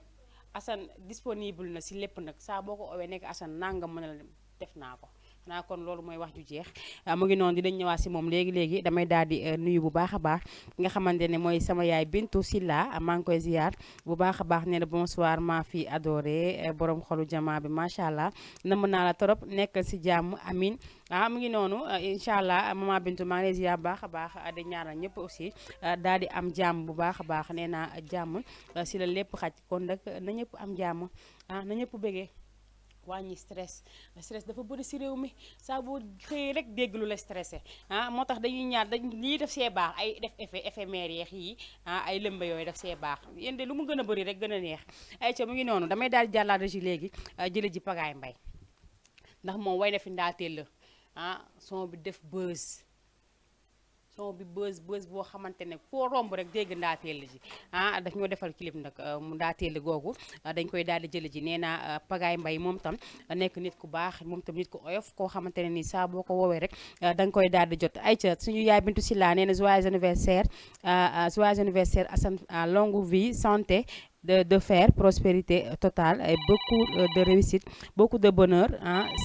Assane disponible na si lépp nag saa boo ko owee nekk Assane nangam mën a la def naa ko xanaa kon loolu mooy wax ju jeex mu ngi noonu dinañ ñëwaat si moom léegi damay daal di nuyu bu baax a baax nga xamante ne mooy sama yaay Bintu Silla maa ngi koy ziar bu baax a baax nee na bonsoir ma fille adorée borom xolu Jama bi macha allah nam naa la trop nekkal si jàmm amin mu ngi noonu incha allah maman Bintu maa ngi lay ziar bu baax a baax di ñaanal ñëpp aussi daal di am jàmm bu baax a baax nee naa jàmm si la lépp xaj kon nag na ñëpp am jàmm na ñëpp bëggee wàññi stress dafa bëri si réew mi saa boo xëyee rek dégg lu la stressé moo tax dañuy ñaan lii def see baax ay def effet éphémère yeex yi ay lëmba yooyu def see baax yéen de lu mu gën a bëri rek gën a neex ay ca mu ngi noonu damay daal di jàllaat ji léegi jële ji Pagaay Mbay ndax moom way na fi ndaateel la son bi def buzz boo xamante ne foo romb rek dégg ndaateel ji daf ñoo defal clip nag mu ndaateel googu dañ koy daal di jële ji nee naa Pagaay Mbay moom tam nekk nit ku baax moom tam nit ku oyof koo xamante ne nii saa boo ko woowee rek da nga koy daal di jot ay ca suñu yaay Bintu Silla nee na joyeux anniversaire Assane longue vie santé de faire prospérité totale et beaucoup de réussite beaucoup de bonheur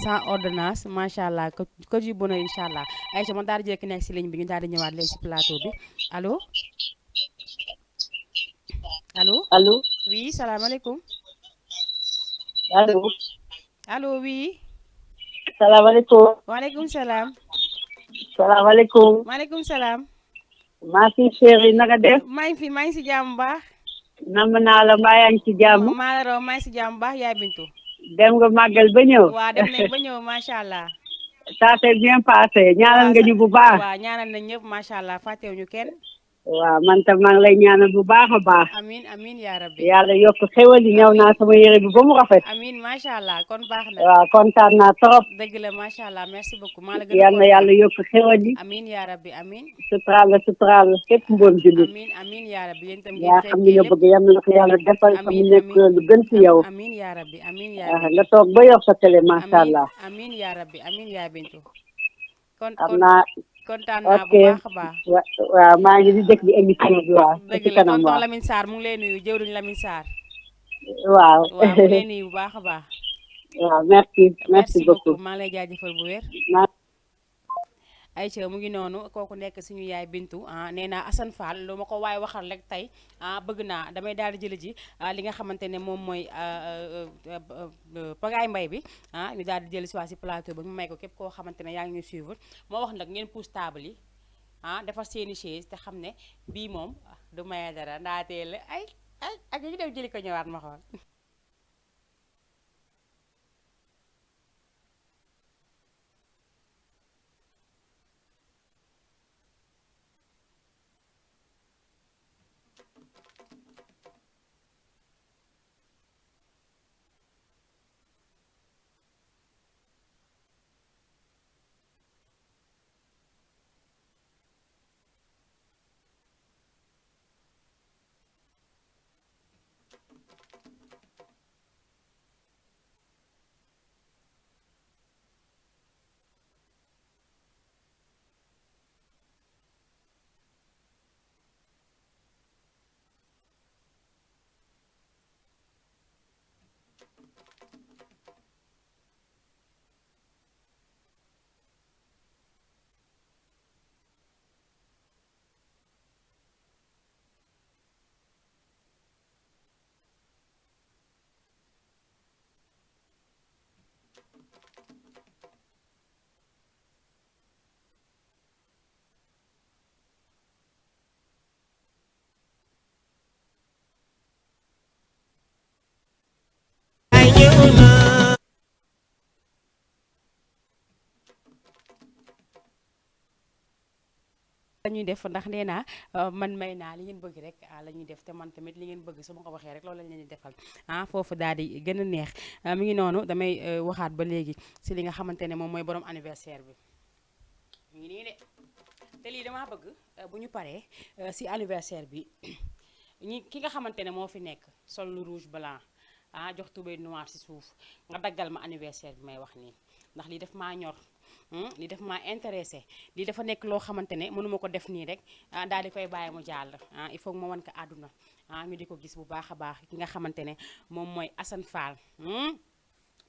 sans ordonnance macha allah que du bonheur incha allah Aïcha man daal di jël ki nekk si ligne bi ñu daal di ñëwaat léegi si plateau bi allo oui salaamaaleykum allo oui salaamaaleykum waaleykum salaam maaleykum salaam maa fi chéri na nga def maa ngi si jàmm baax nam naa la mbaa yaa ngi ci jàmm maa la raw maa ngi si jàmm baax yaay Bintu dem nga màggal ba ñëw waaw dem nañ ba ñëw macha allah ça s'est bien passé ñaanal nga ñu bu baax waaw ñaanal nañ ñëpp macha allah fàttewuñu kenn waaw man tam maa ngi lay ñaanal bu baax a baax amin amin yaa rabbi yàlla yokk xéwal yi ñëw amin naa sama yére bi ba mu rafet amin macha allah kon baax na waaw kontaan naa trop dëgg la macha allah merci beaucoup maa la gën a yal na kontaan yàlla yokk xéwal yi amin yaa rabbi amin suturaal la képp mboom jullit amin amin yaa rabbi yéen itam ngeen yaa xam li fekkee nga lépp bëgg yal na ko yàlla defal te mu amin nekk amin lu gën ci yow amin yaa rabbi amin yaa waaw bintu nga toog ba yor sa télé macha amin allah amin yaa rabbi amin yaa bintu kon xam kon naa kontaan naa ok bu baax a baax waaw maa ngi di déglu émission bi waaw ba dëgg ci la kanam tonton waaw Lamine Sarr mu ngi lay nuyu jëwriñ Lamine Sarr waaw waaw mu ngi lay nuyu bu baax a baax waaw merci merci beaucoup beaucoup maa ngi lay jaajëfal bu wér Aïcha mu ngi noonu kooku nekk suñu yaay Bintu nee naa Assane Fall lu ma ko waaye waxal rek tey bëgg naa damay daal di jëli ji li nga xamante ne moom mooy pagaay mbay bi ñu daal di jëli si waa si plateau ba mu may ko képp koo xamante ne yaa ngi ñuy suivre moo wax nag ngeen pousse table yi defar seeni chaise te xam ne bii moom du maye dara ndaatee la ay ak ñu dem jëli ko ñëwaat ma xool la ñuy def ndax nee naa man may naa li ngeen bëgg rek la ñuy def te man tamit li ngeen bëgg su ma ko waxee rek loolu lañ leen di defal foofu daal di gën a neex mi ngi noonu damay waxaat ba léegi si li nga xamante ne moom mooy borom anniversaire bi mi ngi nii de te lii damaa bëgg bu ñu paree si anniversaire bi ki nga xamante ne moo fi nekk sol lu rouge blanc jox tubéy noir si suuf nga daggal ma anniversaire bi may wax nii ndax lii def maa ñor li def ma intéressé lii dafa nekk loo xamante ne mënuma ko def nii rek daal di koy bàyyi mu jàll il faut ma wan ko àdduna ñu di ko gis bu baax a baax ki nga xamante ne moom mooy Assane Fall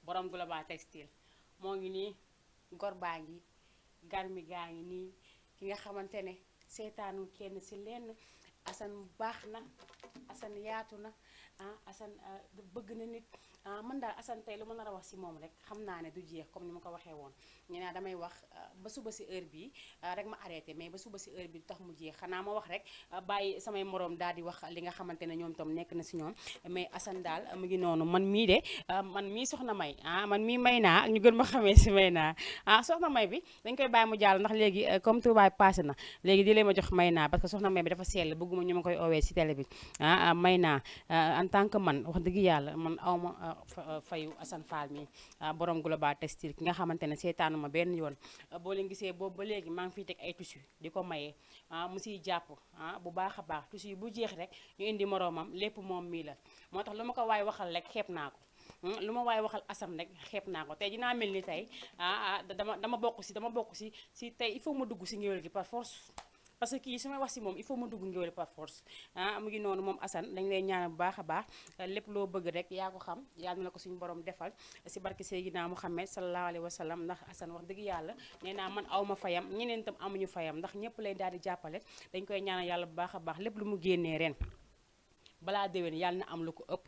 borom Global Textile moo ngi nii gor baa ngi garmi gaa ngi nii ki nga xamante ne seetaanu kenn si lenn Assane baax na Assane yaatu na Assane bëgg na nit man daal Assane tey lu ma nar a wax si moom rek xam naa ne du jeex comme ni ma ko waxee woon ñu ne damay wax ba suba si heure bi rek ma arrêté mais ba suba si heure bi du tax mu jeex xanaa ma wax rek bàyyi samay moroom daal di wax li nga xamante ne ñoom tam nekk na si ñoom mais Assane daal mu ngi noonu man mii de man mii soxna May man mii may naa ñu gën ma xamee si may naa soxna May bi dañ koy bàyyi mu jàll ndax léegi comme tubaab passé na léegi di leen ma jox may naa parce que soxna May bi dafa sell bëgguma ñu ma koy owee si télé bi may naa en tant que man wax dëgg yàlla man awma fayu Assane Fall mi borom Global Textile ki nga xamante ne seetaanu ma benn yoon boo leen gisee boobu ba léegi maa ngi fiy teg ay tissu di ko maye mu siy jàpp bu baax a baax tissu yi bu jeex rek ñu indi moroomam lépp moom mii la moo tax lu ma ko waay waxal rek xeeb naa ko lu ma waaye waxal Assane rek xeeb naa ko tey dinaa mel ni tey dama bokk si tey il faut ma dugg si ngéwél gi par force parce que kii su may wax si moom il faut ma dugg ngéwél par force mu ngi noonu moom Assane dañ lay ñaanal bu baax a baax lépp loo bëgg rek yaa ko xam yàlla na la ko suñu borom defal si barke Seydina Muhammad sallallahu alayhi wa sallam ndax Assane wax dëgg yàlla nee naa man aw ma fayam ñeneen itam amuñu fayam ndax ñëpp lay daal di jàppale dañ koy ñaanal yàlla bu baax a baax lépp lu mu génnee ren balaa déwén yàlla na am lu ko ëpp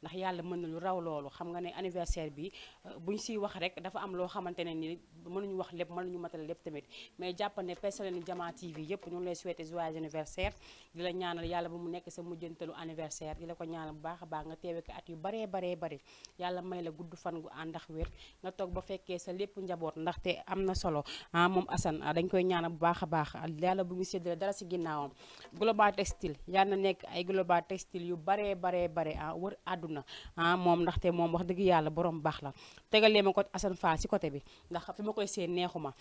ndax yàlla mën na lu raw loolu xam nga ne anniversaire bi buñ siy wax rek dafa am loo xamante ne ni mënuñu wax lépp mënuñu matale lépp tamit mais jàpp ne personnel Jama TV yëpp ñu ngi lay souhaiter joyeux anniversaire di la ñaanal yàlla ba mu nekk sa mujjantalu anniversaire di la ko ñaanal bu baax a baax nga teewe ko at yu baree bari yàlla may la gudd fan gu ànd ak wér nga toog ba fekkee sa lépp njaboot ndaxte am na solo moom Assane dañ koy ñaanal bu baax a baax yàlla bu mu séddale dara si ginnaawam global textile yàlla na nekk ay global textile yu baree bare wër àdduna moom ndaxte moom wax dëgg yàlla borom baax la tegalee ma ko Assane Fall si côté bi ndax fi ma koy seen neexuma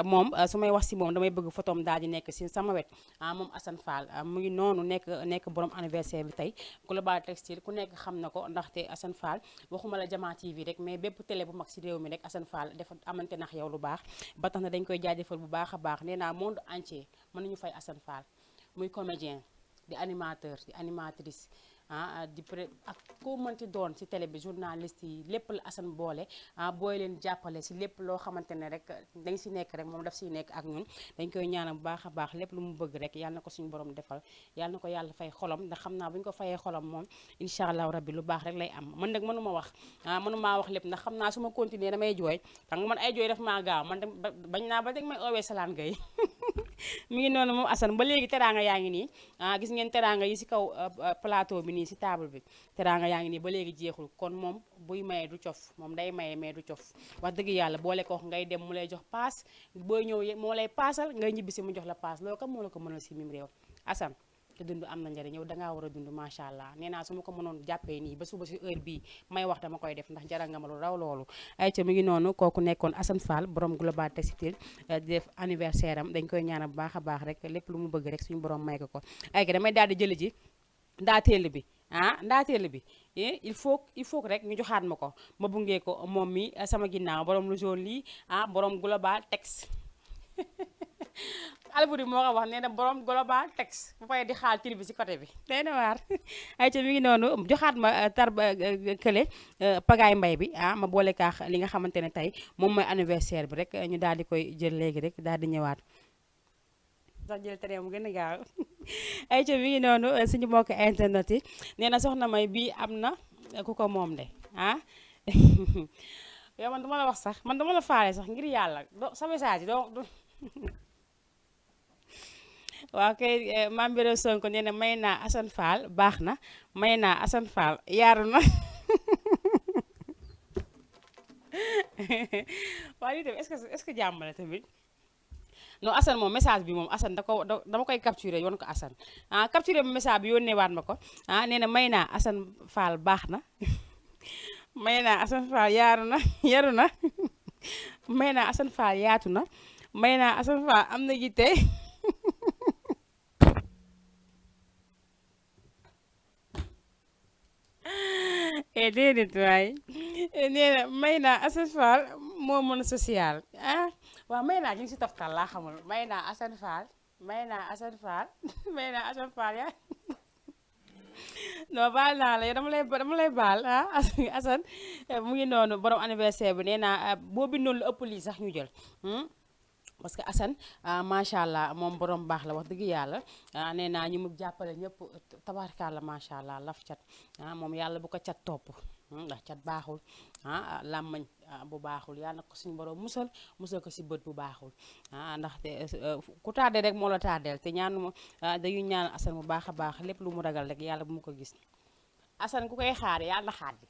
moom su may wax si moom damay bëgg photom daal di nekk si sama wet moom Assane Fall mu ngi noonu nekk borom anniversaire bi tey global textile ku nekk xam na ko ndaxte Assane Fall waxuma la Jama TV rek mais bépp télé bu mag si réew mi rek Assane Fall dafa amante nax yow lu baax ba tax na dañ koy jaajëfal bu baax a baax nee naa monde entier mën nañu fay Assane Fall muy comédien di animateur di animatrice di ak koo mënti doon ci télé bi journaliste yi lépp la Assane boole booy leen jàppale si lépp loo xamante ne rek dañ si nekk rek moom daf siy nekk ak ñun dañ koy ñaanal bu baax a baax lépp lu mu bëgg rek yàlla na ko suñu borom defal yàlla na ko yàlla fay xolam ndax xam naa bu ñu ko fayee xolam moom incha allahu rabbi lu baax rek lay am man nag mënuma wax mënumaa wax lépp ndax xam naa su ma continuer damay jooy xam nga man ay jooy daf maa gaaw man bañ naa ba dégg may oowee Salaan Gueye mi ngi noonu moom Assane ba léegi teraanga yaa ngi nii gis ngeen teraanga yi si kaw plateau bi nii si table bi teraanga yaa ngi nii ba léegi jeexul kon moom buy maye du cof moom day maye mais du cof wax dëgg yàlla boole ko wax ngay dem mu lay jox paas booy ñëw moo lay paasal ngay ñibbi si mu jox la paas loolu kam moo la ko mënal si mim réew Assane te dund am na njëriñ yow dangaa war a dund macha allah nee naa su ma ko mënoon jàppee nii ba suba si heure bii may wax dama koy def ndax jaral nga ma lu raw loolu ay ca mi ngi noonu kooku nekkoon Assane Fall borom global textile di def anniversaire am dañ koy ñaanal bu baax a baax rek lépp lu mu bëgg rek suñu borom may ko ay ka damay daal di jëli ji ndaateelu bi ndaateelu bi il faut rek ñu joxaat ma ko ma bungee ko moom mi sama ginnaaw borom lu jaune lii borom global texte Alboury moo ko wax nee na borom global texte bu fay di xaal tiri bi si côté bi day na waar ay ca mi ngi noonu joxaat ma tarba kële pagaay mbay bi ma boole kaax li nga xamante ne tey moom mooy anniversaire bi rek ñu daal di koy jël léegi rek daal di ñëwaat sax jël tere mu gën a gaaw ay ca mi ngi noonu suñu mbokk internet yi nee na soxna may bii am na ku ko moom de yow man duma la wax sax man dama la faale sax ngir yàlla sa message do waaw kay Mame Birame Sonko nee na may naa Assane Fall baax na may naa Assane Fall yaaru na waaw lii tamit est-ce que jàmm la tamit non Assane moom message bi moom Assane dama koy capturer yoon ko Assane capturer bi message bi yónnee waat ma ko nee na may naa Assane Fall baax na may naa Assane Fall yaru na may naa Assane Fall yaatu na may naa Assane Fall am na yitte déedéet waay nee na may naa Assane Fall moo mën social waaw may naa ñu ngi si toftal laa xamul may naa Assane Fall may naa Assane Fall may naa Assane Fall yaa non baal naa la dama lay baal Assane mu ngi noonu borom anniversaire bi nee naa boo bindoon lu ëpp lii sax ñu jël parce que Assane macha allah moom borom baax la wax dëgg yàlla nee naa ñu mu jàppale ñëpp tabaarkalla macha allah laf cat moom yàlla bu ko cat topp ndax cat baaxul làmmañ bu baaxul yàlla na ko suñu borom musal ko si bët bu baaxul ndaxte ku tardé rek moo la tardeel te ñaanu dañuy ñaan Assane bu baax a baax lépp lu mu ragal rek yàlla bu mu ko gis Assane ku koy xaar yàlla na xaar bi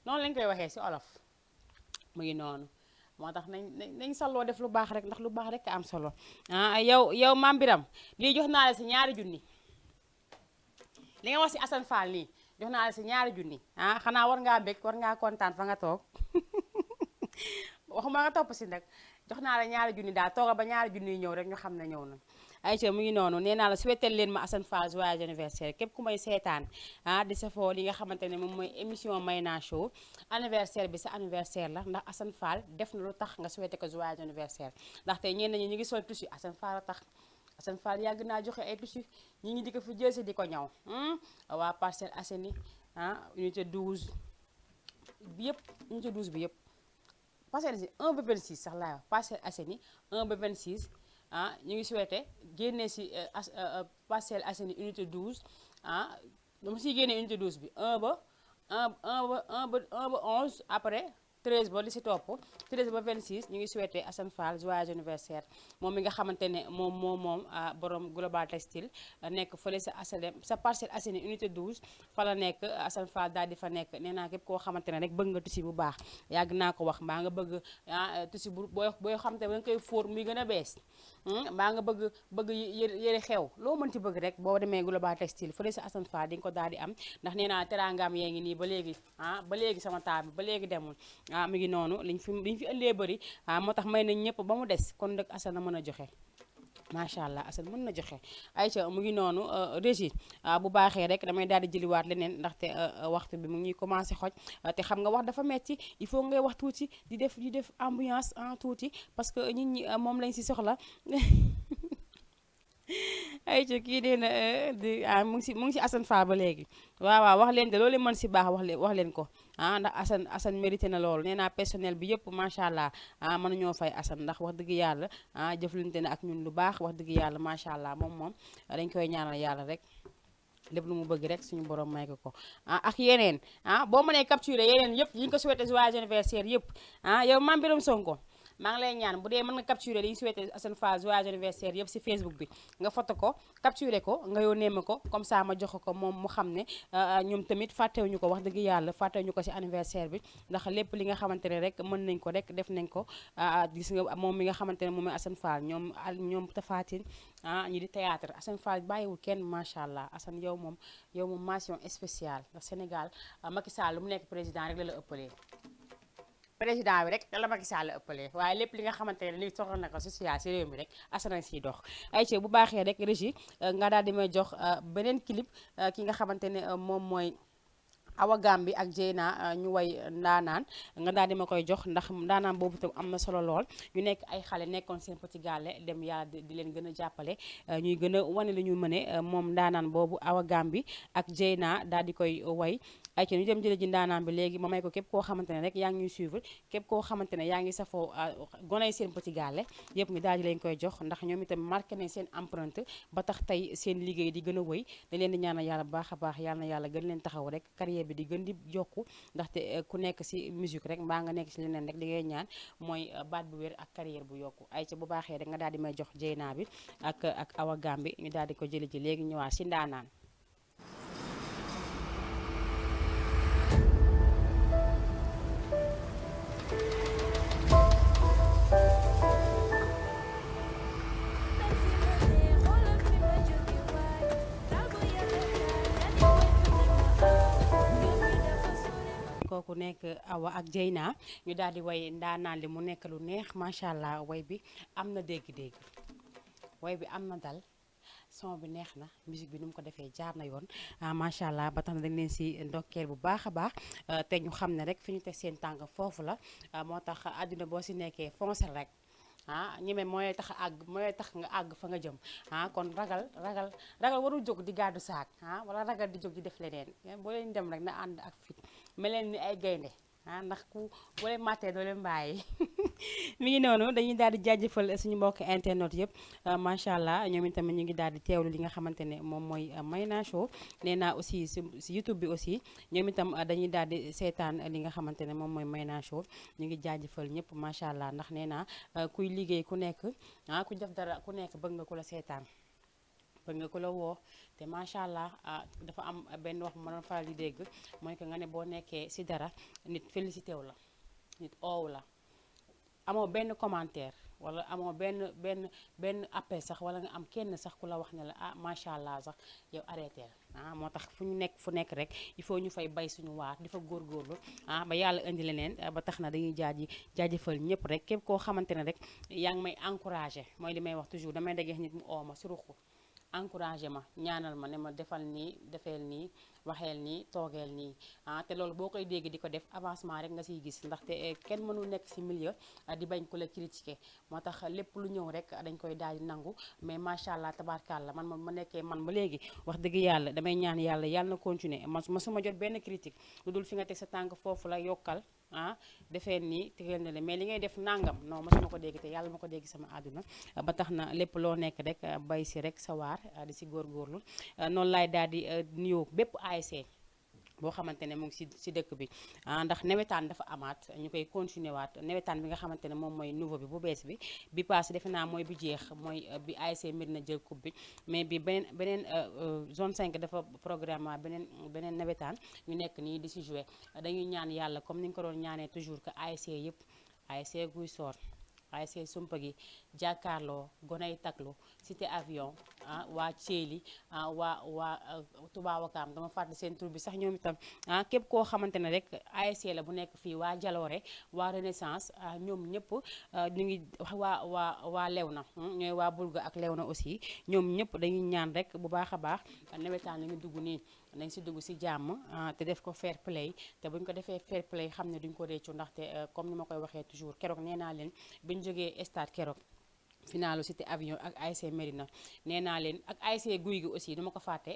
noonu lañ koy waxee si olof mu ngi noonu moo tax nañ salloo def lu baax rek ndax lu baax rek am solo yow Mame Birame lii jox naa la si ñaari junni li nga wax si Assane Fall nii jox naa la si ñaari junni xanaa war ngaa bég war ngaa kontaan fa nga toog waxuma nga topp si nag jox naa la ñaari junni daal tooga ba ñaari junni yi ñëw rek ñu xam ne ñëw na ayca mu ngi noonu nee naa la souhaité leen ma Assane Fall joyeux anniversaire képp ku may seetaan di safoo li nga xamante ne moom mooy émission Mayna Show anniversaire bi sa anniversaire la ndax Assane Fall def na lu tax nga souhaité ko joyeux anniversaire ndaxte ñenn ñi ñu ngi sol tissu Assane Fall a tax Assane Fall yàgg naa joxe ay tissu ñi di ko fi jël si di ko ñaw waa Parcelles Assainies unité 12 bi yëpp unité 12 bi yëpp Parcelles Assainies 1 ba 26 sax laa wax Parcelles Assainies 1 ba 26 ñu ngi souhaité génnee si Parcelles Assainies unité 12 dama siy génne unité 12 bi 1 ba 1 ba 11 après 13 ba li si topp 13 ba 26 ñu ngi souhaité Assane Fall joyeux anniversaire moom mi nga xamante ne moom borom Global Textile nekk fële sa HLM sa Parcelles Assainies unité 12 fa la nekk Assane Fall daal di fa nekk nee naa képp koo xamante ne rek bëgg nga tissu bu baax yàgg naa ko wax mbaa nga bëgg tissu bu booy xamante ne da nga koy fóor muy gën a bees mbaa nga bëgg yëre xew loo mënti bëgg rek boo demee Global Textile fële sa Assane Fall di nga ko daal di am ndax nee naa teraangaam yee ngi nii ba léegi ba léegi sama taal bi ba léegi demul mi ngi noonu liñ fi ëndee bëri moo tax may nañ ñëpp ba mu des kon nag Assane a mën a joxe macha allah Assane mën na joxe ayca mu ngi noonu régie bu baaxee rek damay daal di jëliwaat leneen ndaxte waxtu bi mu ngi commencé xoj te xam nga wax dafa metti il faut ngay wax tuuti di def ambiance tuuti parce que nit ñi moom lañ si soxla ayca kii dee na mu ngi si Assane Fall ba léegi waaw wax leen de loolu mën si baax wax leen ko ndax Assane mérité na loolu nee naa personnel bi yëpp macha allah mënuñoo fay Assane ndax wax dëgg yàlla jëflante na ak ñun lu baax wax dëgg yàlla macha allah moom dañ koy ñaanal yàlla rek lépp lu mu bëgg rek suñu borom may ko ak yeneen boo mënee capturer yeneen yëpp yi nga ko souhaité joyeux anniversaire yëpp yow Mame Birame Sonko maa ngi lay ñaan bu dee mën nga capturer li ñu souhaité Assane Fall joyeux anniversaire yëpp si Facebook bi nga photo ko capturer ko nga yónnee ma ko comme ça ma jox ko moom mu xam ne ñoom tamit fàttewuñu ko wax dëgg yàlla fàttewuñu ko si anniversaire bi ndax lépp li nga xamante ne rek mën nañ ko rek def nañ ko gis nga moom mi nga xamante ne moom mooy Assane Fall ñoom Tafatine ñi di théâtre Assane Fall bàyyiwul kenn macha allah Assane yow moom mention spéciale ndax Sénégal Macky Sall lu mu nekk président rek la ëppalee président bi rek la Macky Sall ëppalee waaye lépp li nga xamante ne li soxla na ko social si réew mi rek Assane siy dox ay ci bu baaxee rek régie nga daal di may jox beneen clip ki nga xamante ne moom mooy Awa Gambi ak Jeyna ñu way ndaanaan nga daal di ma koy jox ndax ndaanaan boobu tam am na solo lool ñu nekk ay xale nekkoon seen petit gàlle dem yàlla di leen gën a jàppale ñuy gën a wane li ñu mëne moom ndaanaan boobu Awa Gambi ak Jeyna daal di koy way ay ci ñu dem jële ji ndaanaan bi léegi ma may ko képp koo xamante ne rek yaa ngi ñuy suivre képp koo xamante ne yaa ngi safoo goney seen petit gàlle yëpp ñu daal di leen koy jox ndax ñoom itam marqué nañ seen empreinte ba tax tey seen liggéey di gën a wëy dañ leen di ñaanal yàlla bu baax a baax yàlla na yàlla gën leen taxaw rek carrière bi di gën di jokku ndaxte ku nekk si musique rek mbaa nga nekk si leneen rek li ngay ñaan mooy baat bu wér ak carrière bu yokku ay ca bu baaxee rek nga daal di may jox Jeyna bi ak Awa Gambi ñu daal di ko jële ji léegi ñëwaat si ndaanaan kooku nekk Awa ak Jeyna ñu daal di way ndaanaan li mu nekk lu neex macha allah way bi am na dégg-dégg way bi am na dal son bi neex na musique bi nu mu ko defee jaar na yoon macha allah ba tax na dañ leen si ndokkeel bu baax a baax te ñu xam ne rek fi ñu teg seen tànk foofu la moo tax àdduna boo si nekkee foncer rek ñeme mooy tax nga àgg fa nga jëm kon ragal warul jóg di gàddu saak wala ragal di jóg di def leneen boo leen dem rek na ànd ak fit mel leen ni ay gaynde ndax ku boo leen màttee doo leen bàyyi mi ngi noonu dañuy daal di jaajëfal suñu mbokk internet yëpp macha allah ñoom itamit ñu ngi daal di teewlu li nga xamante ne moom mooy Mayna Show nee naa aussi si YouTube bi aussi ñoom itam dañuy daal di seetaan li nga xamante ne moom mooy Mayna Show ñu ngi jaajëfal ñëpp macha allah ndax nee naa kuy liggéey ku nekk ku def dara ku nekk bëgg nga ku la seetaan bëgg nga ko la woo te macha allah dafa am benn wax ma doon faral di dégg mooy que nga ne boo nekkee si dara nit félicité wu la nit oowu la amoo benn commentaire wala amoo benn appel sax wala nga am kenn sax ku la wax ne la macha allah sax yow arrêté moo tax fu nekk rek il faut ñu fay bay suñu waar di fa góorgóorlu ba yàlla indi leneen ba tax na dañuy jaajëfal ñëpp rek képp koo xamante ne rek yaa ngi may encouragé mooy li may wax toujours damay dajeex nit mu oo ma si ruqu encouragé ma ñaanal ma ne ma defal nii defeel nii waxeel nii toogeel nii te loolu boo koy dégg di ko def avancement rek nga siy gis ndaxte kenn mënul nekk si milieu di bañ ko la critiquer moo tax lépp lu ñëw rek dañ koy daal di nangu mais macha allah tabarkàlla man ma nekkee man ba léegi wax dëgg yàlla damay ñaan yàlla na continuer ma suma jot benn critique lu dul fi nga teg sa tànk foofu la yokkal defee nii tegal na le mais li ngay def nangam non mosuma ko dégg te yàlla ma ko dégg sama àdduna ba tax na lépp loo nekk rek bay si rek sa waar di si góorgóorlu noonu laay daal di nuyoo bépp ASC boo xamante ne mu ngi si dëkk bi ndax nawetaan dafa amaat ñu koy continuer waat nawetaan bi nga xamante ne moom mooy nouveau bi bu bees bi passé defe naa mooy bi jeex mooy bi ASC Médina jël coupe bi mais bi beneen zone 5 dafa programme waat beneen nawetaan ñu nekk nii di si jouer dañuy ñaan yàlla comme ni nga ko doon ñaanee toujours que ASC yëpp ASC Guy Sor ASC Sumpa gi jàkkaarloo gonay taklu cité avion waa Thiély waa Touba Wakaam dama fàtte seen tur bi sax ñoom itam képp koo xamante ne rek ASC la bu nekk fii waa Jaloore waa Renaissance ñoom ñëpp ñu ngi waa Léona ñooy waa Bulga ak Léona aussi ñoom ñëpp dañuy ñaan rek bu baax a baax nawetaan li ñu dugg nii nañ si dugg si jàmm te def ko fair play te buñ ko defee fair play xam ne duñ ko réccu ndaxte comme ni ma koy waxee toujours keroog nee naa leen buñ jógee stade keroog finalu cité avion ak ASC Médina nee naa leen ak ASC Guy gi aussi duma ko fàtte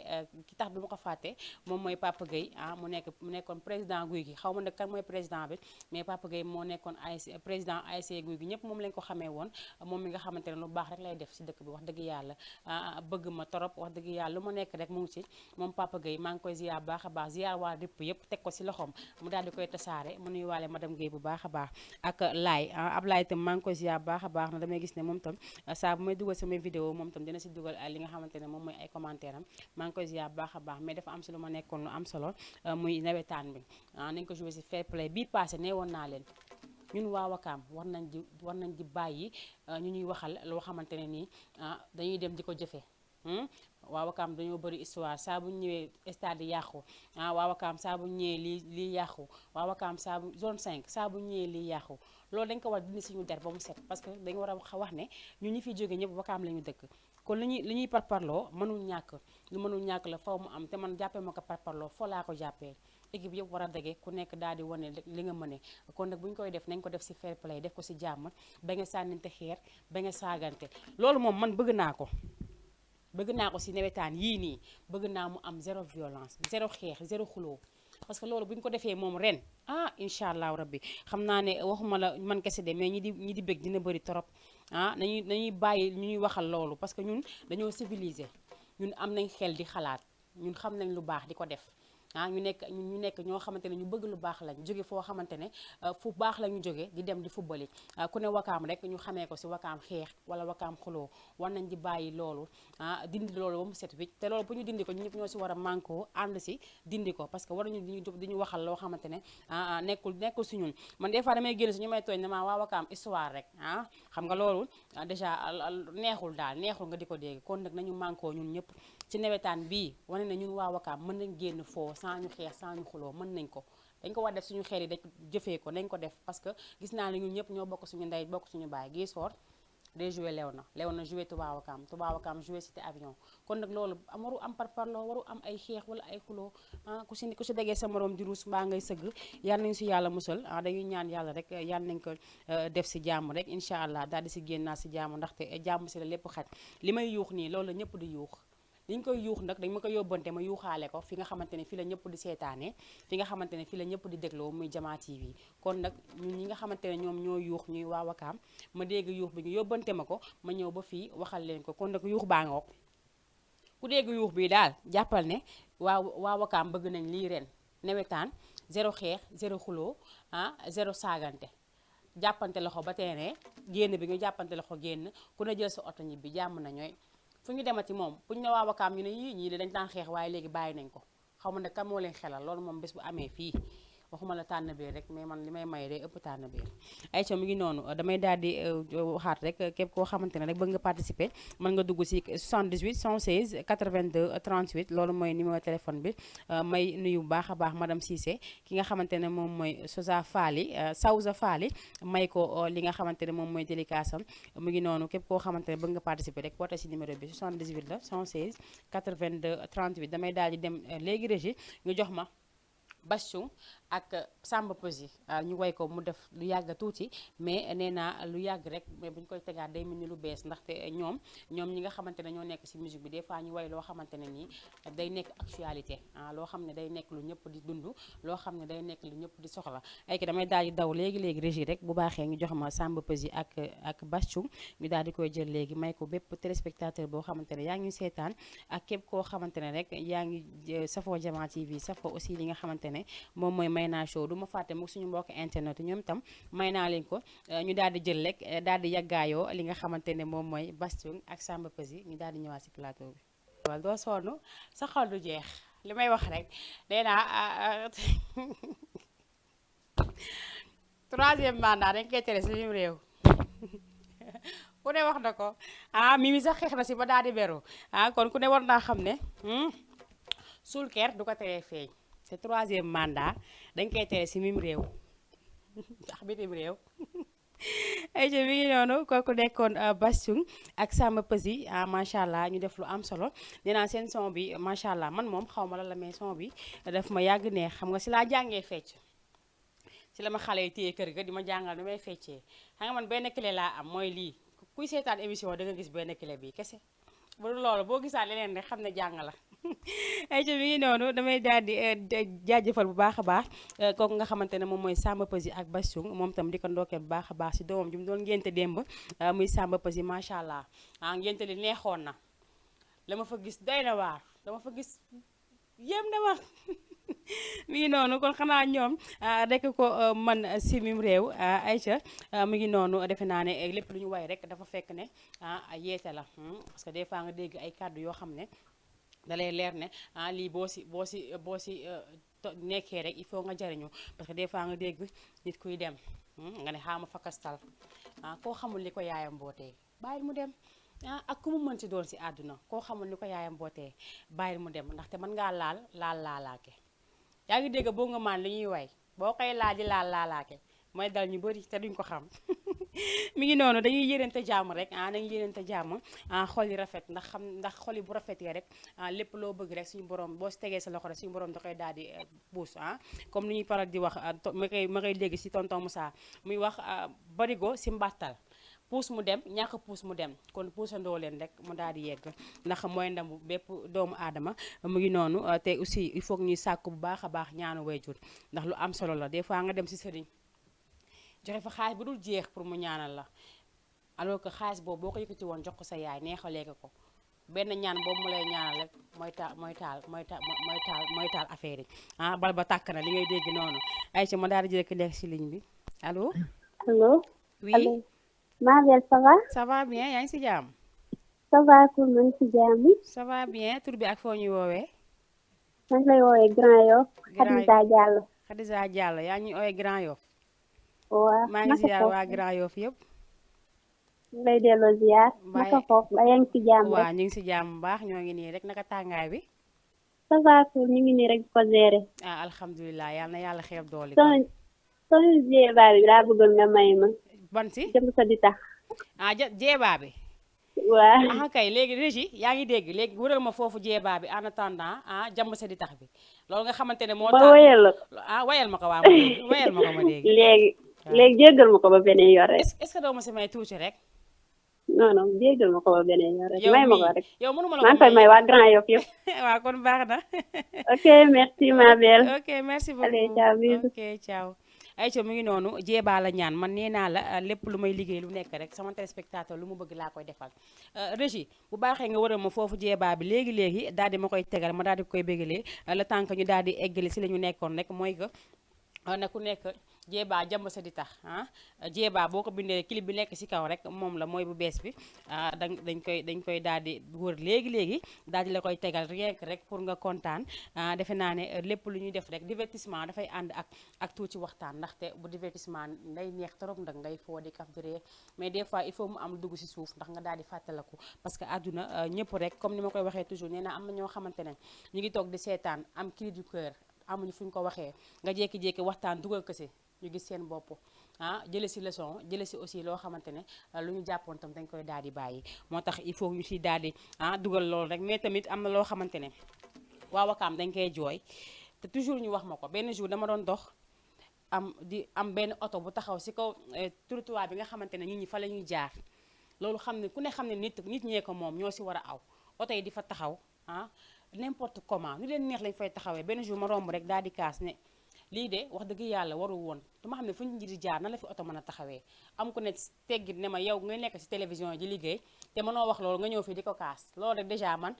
ki tax duma ko fàtte moom mooy Papa Gueye mu nekkoon président Guy gi xaw ma nag kan mooy président bi mais Papa Gueye moo nekkoon président ASC Guy gi ñëpp moom lañ ko xamee woon moom mi nga xamante ne lu baax rek lay def si dëkk bi wax dëgg yàlla bëgg ma torop wax dëgg yàlla lu ma nekk rek mu ngi ci moom Papa Gueye maa ngi koy ziar baax a baax ziar waa répp yëpp teg ko si loxoom mu daal di koy tasaare mu nuyuwaale madame Gueye bu baax a baax ak Laay Ablaye itam maa ngi koy ziar baax a baax na damay gis ne moom tam saa bu may dugal samay vidéo moom tam dina si dugal li nga xamante ne moom mooy ay commentaire am maa ngi koy ziar baax a baax mais dafa am si lu ma nekkoon lu am solo muy nawetaan bi nañ ko joué si fair play bii passé nee woon naa leen ñun waa Wakaam war nañ di bàyyi ñu ñuy waxal loo xamante ne nii dañuy dem di ko jëfee waa Wakaam dañoo bëri histoire saa bu ñëwee stade yi yàqu waa Wakaam saa bu ñëwee lii yàqu waa Wakaam saa bu zone 5 saa bu ñëwee lii yàqu loolu dañ ko war dindi suñu der ba mu set parce que dañu war a wax ne ñu ñi fi jóge ñëpp Wakaam la ñu dëkk kon li ñuy parparloo mënul ñàkk lu mënul ñàkk la faw mu am te man jàppee ma ko parparloo foo laa ko jàppee équipe yëpp war a dage ku nekk daal di wane li nga mëne kon nag bu ñu koy def nañ ko def si fair play def ko si jàmm ba nga sànninte xeer ba nga saagante loolu moom man bëgg naa ko si nawetaan yii nii bëgg naa mu am zéro violence zéro xeex zéro xuloo parce que loolu bu ñu ko defee moom ren incha allahu rabbi xam naa ne waxuma la man kese de mais ñi di bëgg dina bëri trop nañuy bàyyi ñu ñuy waxal loolu parce que ñun dañoo civilisé ñun am nañ xel di xalaat ñun xam nañ lu baax di ko def ñu nekk ñoo xamante ne ñu bëgg lu baax lañ jóge foo xamante ne fu baax la ñu jóge di dem di football ku ne Wakaam rek ñu xamee ko si Wakaam xeex wala Wakaam xuloo war nañ di bàyyi loolu dindi loolu ba mu set wicc te loolu bu ñu dindi ko ñu ñëpp ñoo si war a mànkoo ànd si dindi ko parce que waruñu di ñu waxal loo xamante ne nekkul si ñun man des fois damay génn si ñu may tooñ ne ma waa Wakaam histoire rek xam nga loolu déjà neexul nga di ko dégg kon nag nañu mànkoo ñun ñëpp ci nawetaan bii wane na ñun waa Wakaam mën nañ génn foo sans ñu xeex sans ñu xuloo mën nañ ko dañ ko war def suñu xeer yi dañ jëfee ko nañ ko def parce que gis naa ne ñun ñëpp ñoo bokk suñu ndey bokk suñu baay Guy Sor day joué Léona joué Touba Wakaam joué cité avion kon nag loolu waru am parparloo waru am ay xeex wala ay xuloo ku si degee sa morom di ruus mbaa ngay sëgg yal nañ si yàlla musal dañuy ñaan yàlla rek yal nañ ko def si jàmm rek incha allah daal di si génnaa si jàmm ndaxte jàmm si la lépp xaj li may yuux nii loolu la ñëpp di yuux li ñu koy yuux nag dañ ma ko yóbbante ma yuuxaale ko fi nga xamante ne fi la ñëpp di seetaane fi nga xamante ne fi la ñëpp di dégloo muy Jama TV kon nag ñun ñi nga xamante ne ñoom ñoo yuux ñuy waa Wakaam ma dégg yuux bi ñu yóbbante ma ko ma ñëw ba fii waxal leen ko kon nag yuux baa ngoog ku dégg yuux bi daal jàppal ne waa Wakaam bëgg nañ lii ren nawetaan zéro xeex zéro xuloo zéro saagante jàppante loxo ba teenee génn bi ñu jàppante loxo génn ku ne jël sa oto ñibbi jàmm na ñooy fu ñu demati moom bu ñu ne waa Wakaam ñu ne ñii de dañ daan xeex waaye léegi bàyyi nañ ko xaw ma ne kan moo leen xelal loolu moom bés bu amee fii waxuma la tànn biir rek mais man li may maye day ëpp tànn biir ayca mi ngi noonu damay daal di waxaat rek képp koo xamante ne rek bëgg nga participer mën nga dugg si 78 116 82 38 loolu mooy numéro téléphone bi may nuyu bu baax a baax madame Cissé ki nga xamante ne moom mooy Sousa Faali may ko li nga xamante ne moom mooy délicasam mu ngi noonu képp koo xamante ne bëgg nga participer rek woote si numéro bi 78 la 116 82 38 damay daal di dem léegi régie nga jox ma Bachung ak Samba Peuzzi ñu way ko mu def lu yàgg tuuti mais nee naa lu yàgg rek mais bu ñu koy tegaat day mel ni lu bees ndaxte ñoom ñi nga xamante ne ñoo nekk ci musique bi des fois ñu way loo xamante ne nii day nekk actualité loo xam ne day nekk lu ñëpp di dund loo xam ne day nekk lu ñëpp di soxla ay ki damay daal di daw léegi régie rek bu baaxee ñu jox ma Samba Peuzzi ak Bass Thioung ñu daal di koy jël léegi may ko bépp téléspectateur boo xamante ne yaa ngi seetaan ak képp koo xamante ne rek yaa ngi safoo Jama TV safoo aussi li nga xamante ne moom mooy may naa show du ma fàtte mu suñu mbokk internet ñoom itam may naa leen ko ñu daal di jël rek daal di yàggaayoo li nga xamante ne moom mooy Bass Thioung ak Samba Peuzzi ñu daal di ñëwaat ci plateau bi. waaw doo sonn sa xol du jeex li may wax rek nee naa troisième mandat dañ koy tere suñu réew ku ne wax na ko Mimi sax xeex na si ba daal di beru kon ku ne war naa xam ne suul ker du ko teree feeñ. c'est troisième mandat dañ koy tere si mim réew ndax bitim réew ay mi ngi noonu kooku nekkoon Bass Thioung ak Samba Peuzzi macha allah ñu def lu am solo nee naa seen son bi macha allah man moom xaw ma la mais son bi daf ma yàgg neex xam nga si laa jàngee fecc si la ma xale yi téye kër ga di ma jàngal ni may feccee xam nga man benn clé laa am mooy lii kuy seetaan émission da nga gis benn clé bi kese bu dul loolu boo gisaat leneen rek xam ne jàng la ay ci mi ngi noonu damay daal di jaajëfal bu baax a baax kooku nga xamante ne moom mooy Samba Peuzzi ak Bass Thioung moom tam di ko ndokkee bu baax a baax si doomam ju mu doon ngénte démb muy Samba Peuzzi macha allah ngénte li neexoon na la ma fa gis doy na waar dama fa gis yéem na ma mi ngi noonu kon xanaa ñoom rek ko man si mim réew Aïcha mi ngi noonu defe naa ne lépp lu ñu way rek dafa fekk ne yeete la parce que des fois nga dégg ay kàddu yoo xam ne da lay leer ne lii boo si nekkee rek il faut nga jariñu parce que des fois nga dégg nit kuy dem nga ne xaama fakastal koo xamul li ko yaayam bootee bàyyil mu dem ak ku mu mën si doon si àdduna koo xamul ni ko yaayam bootee bàyyil mu dem ndaxte mën ngaa laalaake yaa ngi dégg boo nga maan li ñuy way boo koy laaji laalaake mooy dal ñu bëri te duñ ko xam mi ngi noonu dañuy yénente jàmm rek dañuy yénente jàmm xol yi rafet ndax xol yi bu rafetee rek lépp loo bëgg rek suñu borom boo si tegee sa loxo rek suñu borom da koy daal di puus comme ni ñuy paral di wax ma koy dégg si tonton Moussa muy wax barigo si mbattal puus mu dem ñàkk puus mu dem kon puusandoo leen rek mu daal di yegg ndax mooy ndamu bépp doomu aadama mu ngi noonu te aussi il faut que ñuy sàkku bu baax a baax ñaanu wayjur ndax lu am solo la des fois nga dem si sëriñ joxe fa xaalis bu dul jeex pour mu ñaanal la alors que xaalis boobu boo ko yëkkati woon jox ko sa yaay neexalee ko benn ñaan boobu mu lay ñaanal rek mooy taal affaire yi bal ba tàkk na li ngay dégg noonu Aïcha ma daal di jël ki nekk si ligne bi allo. allo. oui allo. Ma belle ça va. ça va bien yaa ngi si jàmm. ça va pour ma ngi si jàmm. ça va bien tur bi ak foo ñuy woowee. maa ngi lay woowee Grand Yoff. Khadija Diallo. Khadija Diallo yaa ngi woowee Grand Yoff. waaw maa ngi ziar waa Grand Yoff yëpp. ñu lay delloo ziar. naka foofu ba yaa ngi si jàmm rek. waaw ñu ngi si jàmm bu baax ñoo ngi nii rek naka tàngaay bi. ça va pour ñu ngi nii rek di ko gérer. alhamdulilah yal na yàlla xeeb doole. son jeebaa bi daa bëggoon nga may ma. ban si jëm sa di tax. jeebaa bi. waaw kay léegi régie yaa ngi dégg léegi wëral ma foofu jeebaa bi en attendant jàmm sa di tax bi loolu nga xamante ne moo tax ba wayal la ko wayal ma ko waa ma dégg wayal ma ko ma dégg léegi jéggal ma ko ba beneen yoon rek est-ce que doo ma si may tuuti rek non jéggal ma ko ba beneen yoon rek may ma ko rek yow mënuma la maa ngi koy may waa Grand Yoff yëpp waaw kon baax na ok merci ma belle ok merci beaucoup allez ciao bisous ok ciao Aïcha mu ngi noonu jeebaa la ñaan man nee naa la lépp lu may liggéey lu nekk rek sama téléspectateur lu mu bëgg laa koy defal régie bu baaxee nga waral ma foofu jeebaa bi léegi daal di ma koy tegal ma daal di koy bégalee le temps que ñu daal di eggali si la ñu nekkoon rek mooy que na ku nekk jeebaa jàmm sa di tax jeebaa boo ko bindee clip bi nekk si kaw rek moom la mooy bu bees bi dañ koy daal di wër léegi daal di la koy tegal rien que rek pour nga kontaan defe naa ne lépp lu ñuy def rek divertissement dafay ànd ak tuuti waxtaan ndaxte bu divertissement nday neex trop ndax ngay foo di kaf di ree mais des fois il faut mu am lu dugg si suuf ndax nga daal di fàttaliku parce que àdduna ñëpp rek comme ni ma koy waxee toujours nee naa am na ñoo xamante ne ñu ngi toog di seetaan am cri du cœur amuñu fu ñu ko waxee nga jékki-jékki waxtaan dugal ko si ñu gis seen bopp jële si leçon jële si aussi loo xamante ne lu ñu jàppoon tam dañ koy daal di bàyyi moo tax il faut ñu si daal di dugal loolu rek mais tamit am na loo xamante ne waa Wakaam dañ koy jooy te toujours ñu wax ma ko benn jour dama doon dox am benn oto bu taxaw si kaw trottoir bi nga xamante ne nit ñi fa la ñuy jaar loolu xam ne ku ne xam ne nit ñee ko moom ñoo si war a aw oto yi di fa taxaw n'importe comment lu leen neex lañ fay taxawee benn jour ma romb rek daal di kaas ne lii de wax dëgg yàlla warul woon dama xam ne fu ñu di jaar na la fi oto mën a taxawee am ku ne teggit ne ma yow nga nekk si télévision yi di liggéey te mënoo wax loolu nga ñëw fii di ko kaas loolu rek déjà man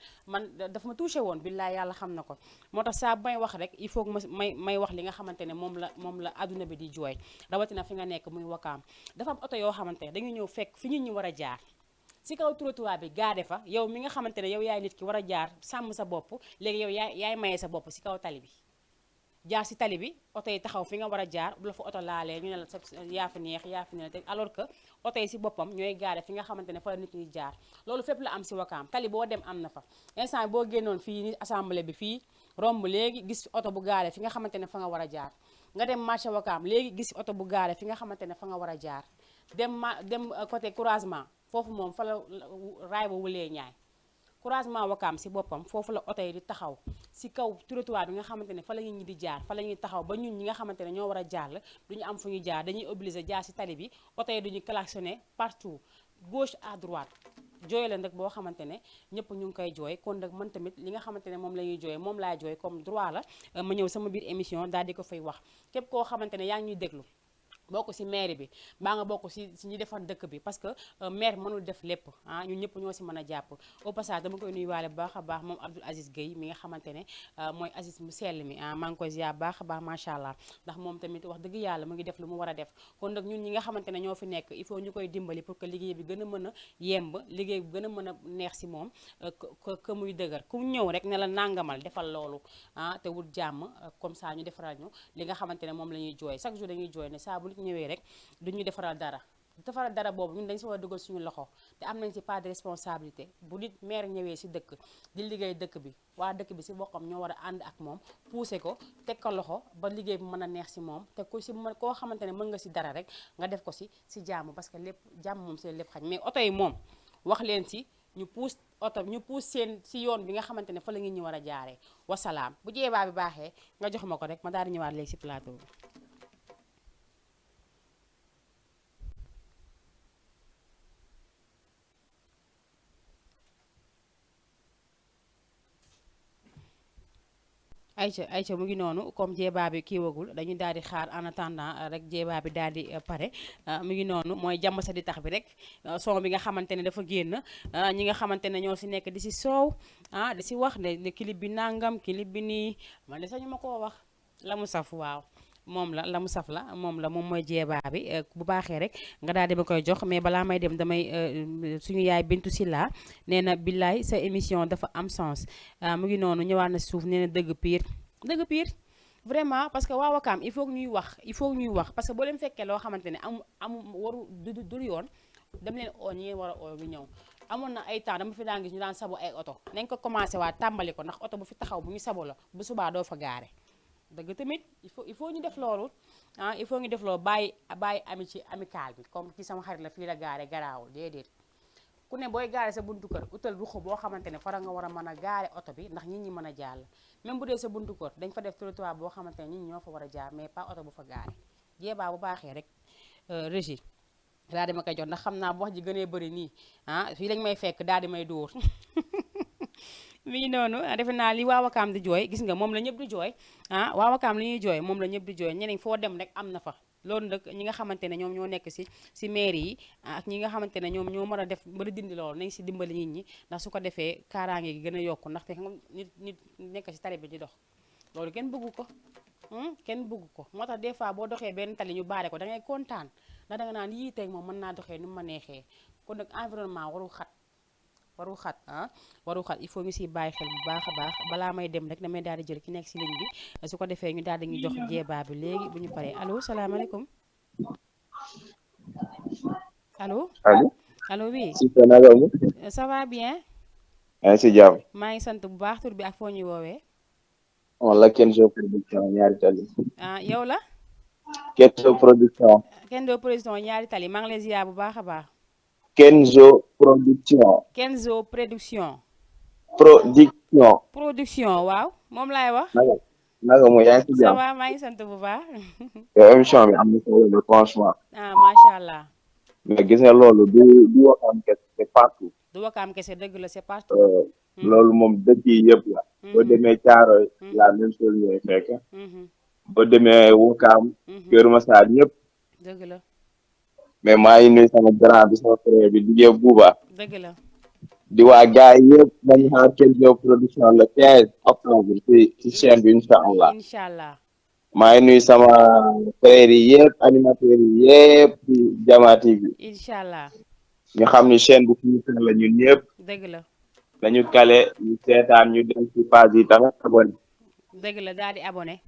daf ma touché woon billaay yàlla xam na ko moo tax saa may wax rek il faut que may wax li nga xamante ne moom la adduna bi di jooy rawatina fi nga nekk muy Wakaam dafa am oto yoo xamante ne dañu ñëw fekk fi nit ñi war a jaar si kaw trottoir bi gaade fa yow mi nga xamante ne yow yaay nit ki war a jaar sàmm sa bopp léegi yow yaay maye sa bopp si kaw tali bi jaar si tali bi oto yi taxaw fi nga war a jaar bu la fa oto laalee ñu ne la yaa fi neex te alors que oto yi si boppam ñooy gaare fi nga xamante ne fa la nit ñi jaar loolu fépp la am si Wakaam tali boo dem am na fa instant boo génnoon fii ni assemblée bi fii romb léegi gis oto bu gaare fi nga xamante ne fa nga war a jaar nga dem marché Wakaam léegi gis oto bu gaare fi nga xamante ne fa nga war a jaar dem côté croisement foofu moom fa la raay ba wulee ñaay croisement Wakaam si boppam foofu la oto yi di taxaw si kaw trottoir bi nga xamante ne fa la ñi di jaar fa la ñuy taxaw ba ñun ñi nga xamante ne ñoo war a jàll duñu am fu ñu jaar dañuy obligé jaar si tali bi oto yi duñu klaxonné partout gauche à droite jooy la nag boo xamante ne ñëpp ñu ngi koy jooy kon nag man tamit li nga xamante ne moom la ñuy jooy moom laay jooy comme droit la ma ñëw sama biir émission daal di ko fay wax képp koo xamante ne yaa ngi ñuy déglu bokk ci maire bi baa nga bokk ci ñi defar dëkk bi parce que maire mënul def lépp ñun ñëpp ñoo ci mën a jàpp au passage dama koy nuyuwaale bu baax a baax moom Abdoul Aziz Gueye mi nga xamante ne mooy Aziz mu sell mi maa ngi koy ziar baax a baax macha allah ndax moom tamit wax dëgg yàlla mu ngi def lu mu war a def kon nag ñun ñi nga xamante ne ñoo fi nekk il faut ñu koy dimbali pour que liggéey bi gën a mën a yemb liggéey bi gën a mën a neex ci moom que muy dëgër ku ñëw rek ne la nangamal defal loolu te wut jàmm comme ça ñu defaral ñu li nga xamante ne moom la ñuy jooy chaque jour dañuy jooy ne saa bu nit ñëwee rek duñu defaral dara boobu ñun dañ si war a dugal suñu loxo te am nañ si pas de responsabilité bu nit maire ñëwee si dëkk di liggéey dëkk bi waa dëkk bi si bokkam ñoo war a ànd ak moom pousser ko teg ko loxo ba liggéey bi mën a neex si moom te ku si mën koo xamante ne mën nga si dara rek nga def ko si jàmm parce que lépp jàmm moom si lépp xaj mais oto yi moom wax leen si ñu puus seen si yoon bi nga xamante ne fa la ngi ñu war a jaaree wasalaam bu jeebaa bi baaxee nga jox ma ko rek ma daal di ñëwaat léegi si plateau bi. ayca mu ngi noonu comme jeebaa bi kiiwagul dañu daal di xaar en attendant rek jeebaa bi daal di pare mu ngi noonu mooy jàmm sa di tax bi rek son bi nga xamante ne dafa génn ñi nga xamante ne ñoo si nekk di si soow di si wax ne clip bi nangam clip bi nii man de sañu ma koo wax la mu saf waaw moom la mu saf la moom mooy jeebaa bi bu baaxee rek nga daal di ma koy jox mais balaa may dem damay suñu yaay Bintu Silla nee na billaay sa émission dafa am sens mu ngi noonu ñëwaat na suuf nee na dëgg pire vraiment parce que waa Wakaam il faut ñuy wax parce que boo leen fekkee loo xamante ne am waru du yoon dem leen oo ñi ngeen war a oo ñu ñëw amoon na ay temps dama fi daan gis ñu daan sabo ay oto nañ ko commencé waa tàmbali ko ndax oto bu fi taxaw bu ñu sabo la bu subaa doo fa gaare dëgg tamit il faut ñu def loolu il faut ñu def loolu bàyyi amical bi comme ci sama xarit la fii la gaare garaawul déedéet ku ne booy gaare sa buntu kër utal ruq boo xamante ne fara nga war a mën a gaare oto bi ndax nit ñi mën a jàll même bu dee sa buntu kër dañ fa def trottoir boo xamante ne nit ñi ñoo fa war a jaar mais pas oto bu fa gaare jeebaa bu baaxee rek régie daal di ma koy jox ndax xam naa bu wax ji gënee bëri nii fii lañ may fekk daal di may dóor mi ngi noonu defe naa li waa Wakaam di jooy gis nga moom la ñëpp di jooy waa Wakaam li ñuy jooy moom la ñëpp di jooy ñeneen foo dem rek am na fa loolu nag ñi nga xamante ne ñoom ñoo nekk si mairie yi ak ñi nga xamante ne ñoom ñoo mën a def mën a dindi loolu nañ si dimbali nit ñi ndax su ko defee kaaraange gi gën a yokku ndaxte nit nekk si tali bi di dox loolu kenn bëggu ko moo tax des fois boo doxee benn tali ñu baare ko da ngay kontaan ndax da nga naan yii tey moom mën naa doxee nu mu ma neexee kon nag environnement waru xat il faut ñu siy bàyyi xel bu baax a baax balaa may dem rek damay daal di jël ki nekk si ligne bi su ko defee ñu daal di ñu jox jeebaa bi léegi bu ñu paree allo salaamaaleykum allo oui ça va bien yaa ngi si jàmm maa ngi sant bu baax tur bi ak foo ñuy woowee wala Kenzo production ñaari tali yow la Kenzo production ñaari tali maa ngi lay ziar bu baax a baax Kenzo production production waaw moom laay wax naka mu yaa ngi ci ça jàmm. va maa ngi sant bu baax. yow émission bi am na solo de franchement. ah macha allah. mais gis nga loolu du waxam kese c'est partout. du wakaam kese dëgg la c'est partout. loolu moom dëkk yi yëpp la. boo demee Thiaroye la même chose ngay fekk. boo demee Wakaam. Kër Massar ñëpp. dëgg la. mais maa ngi nuyu sama grand bi sama frère bi DJ Bouba. dëgg la. di waa gars yi yëpp nañu xaar Kenzo production le 15 octobre ci chaîne bi incha allah. incha allah. maa ngi nuyu sama frères yi yëpp animateurs yi yëpp ci Jama TV. incha allah. ñu xam ni chaîne bu suñu kër la ñun ñëpp. dëgg la. dañu kale ñu seetaan ñu dem ci page yi tamit abonné. dëgg la daal di abonné.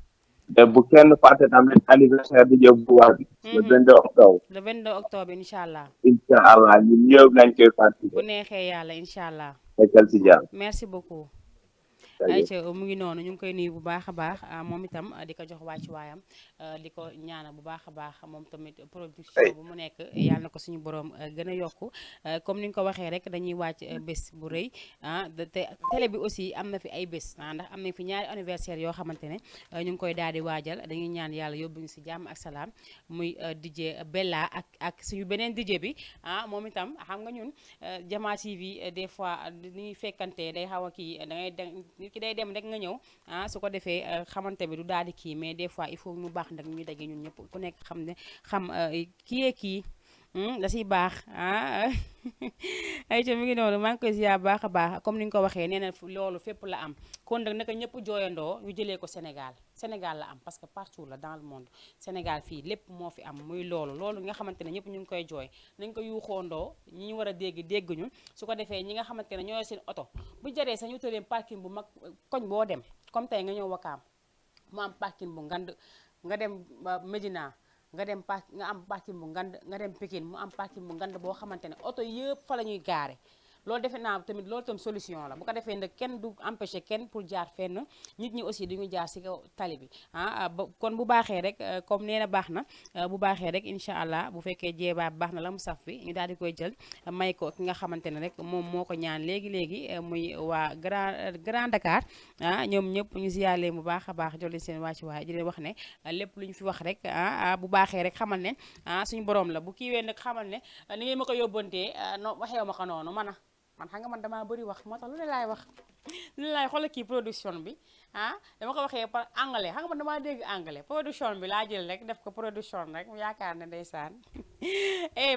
te bu kenn fàtte tamit anniversaire di jëm bu war bi. le 22 octobre. le 22 octobre incha allah. incha allah ñun ñëpp nañ koy bu participer. neexee yàlla incha allah. fekkal ci jàmm. merci beaucoup. ayca mu ngi noonu ñu ngi koy nuyu bu baax a baax moom itam di ko jox wàccuwaayam di ko ñaanal bu baax a baax moom tamit production bu mu nekk yàlla na ko suñu borom gën a yokku comme ni nga ko waxee rek dañuy wàcc bés bu rëy te télé bi aussi am na fi ay bés ndax am na fi ñaari anniversaire yoo xamante ne ñu ngi koy daal di waajal dañuy ñaan yàlla yóbbuñu si jàmm ak salaam muy DJ Bella ak suñu beneen DJ bi moom itam xam nga ñun Jama TV des fois ni ñuy fekkante day xaw a kii da ngay ki day dem rek nga ñëw su ko defee xamante bi du daal di kii mais des fois il faut ñu baax nag ñu daje ñun ñëpp ku nekk xam ne xam kii da siy baax ay ca mi ngi noonu maa ngi koy ziar baax a baax comme ni nga ko waxee nee na loolu fépp la am kon nag naka ñëpp jooyandoo ñu jëlee ko Sénégal la am parce que partout la dans le monde Sénégal fii lépp moo fi am muy loolu nga xamante ne ñëpp ñu ngi koy jooy nañ ko yuuxoondoo ñi ñu war a dégg ñu su ko defee ñi nga xamante ne ñooy seen oto bu jaree sañu tëleen parking bu mag koñ boo dem comme tey nga ñëw Wakaam mu am parking bu ngand nga dem Médina nga am parking bu ngand nga dem Pikine mu am parking bu ngand boo xamante ne oto yëpp fa la ñuy gaare loolu defe naa tamit loolu tam solution la bu ko defee nag kenn du empêcher kenn pour jaar fenn nit ñi aussi duñu jaar ci kaw tali bi kon bu baaxee rek comme nee na baax na bu baaxee rek incha allah bu fekkee jeebaa baax na la mu saf bi ñu daal di koy jël may ko ki nga xamante ne rek moom moo ko ñaan léegi muy waa Grand Dakar ñoom ñëpp ñu ziyaale bu baax a baax jolli seen wàccu waaye di leen wax ne lépp lu ñu fi wax rek bu baaxee rek xamal ne suñu borom la bu kiiwee nag xamal ne ni ngeen ma ko yóbbantee no waxeew ma ko noonu man xam nga man damaa bëri wax moo tax lu ne laay wax lu ne laay xoolal kii production bi dama ko waxee par anglais xam nga man damaa dégg anglais production bi laa jël rek def ko production rek mu yaakaar ne ndeysaan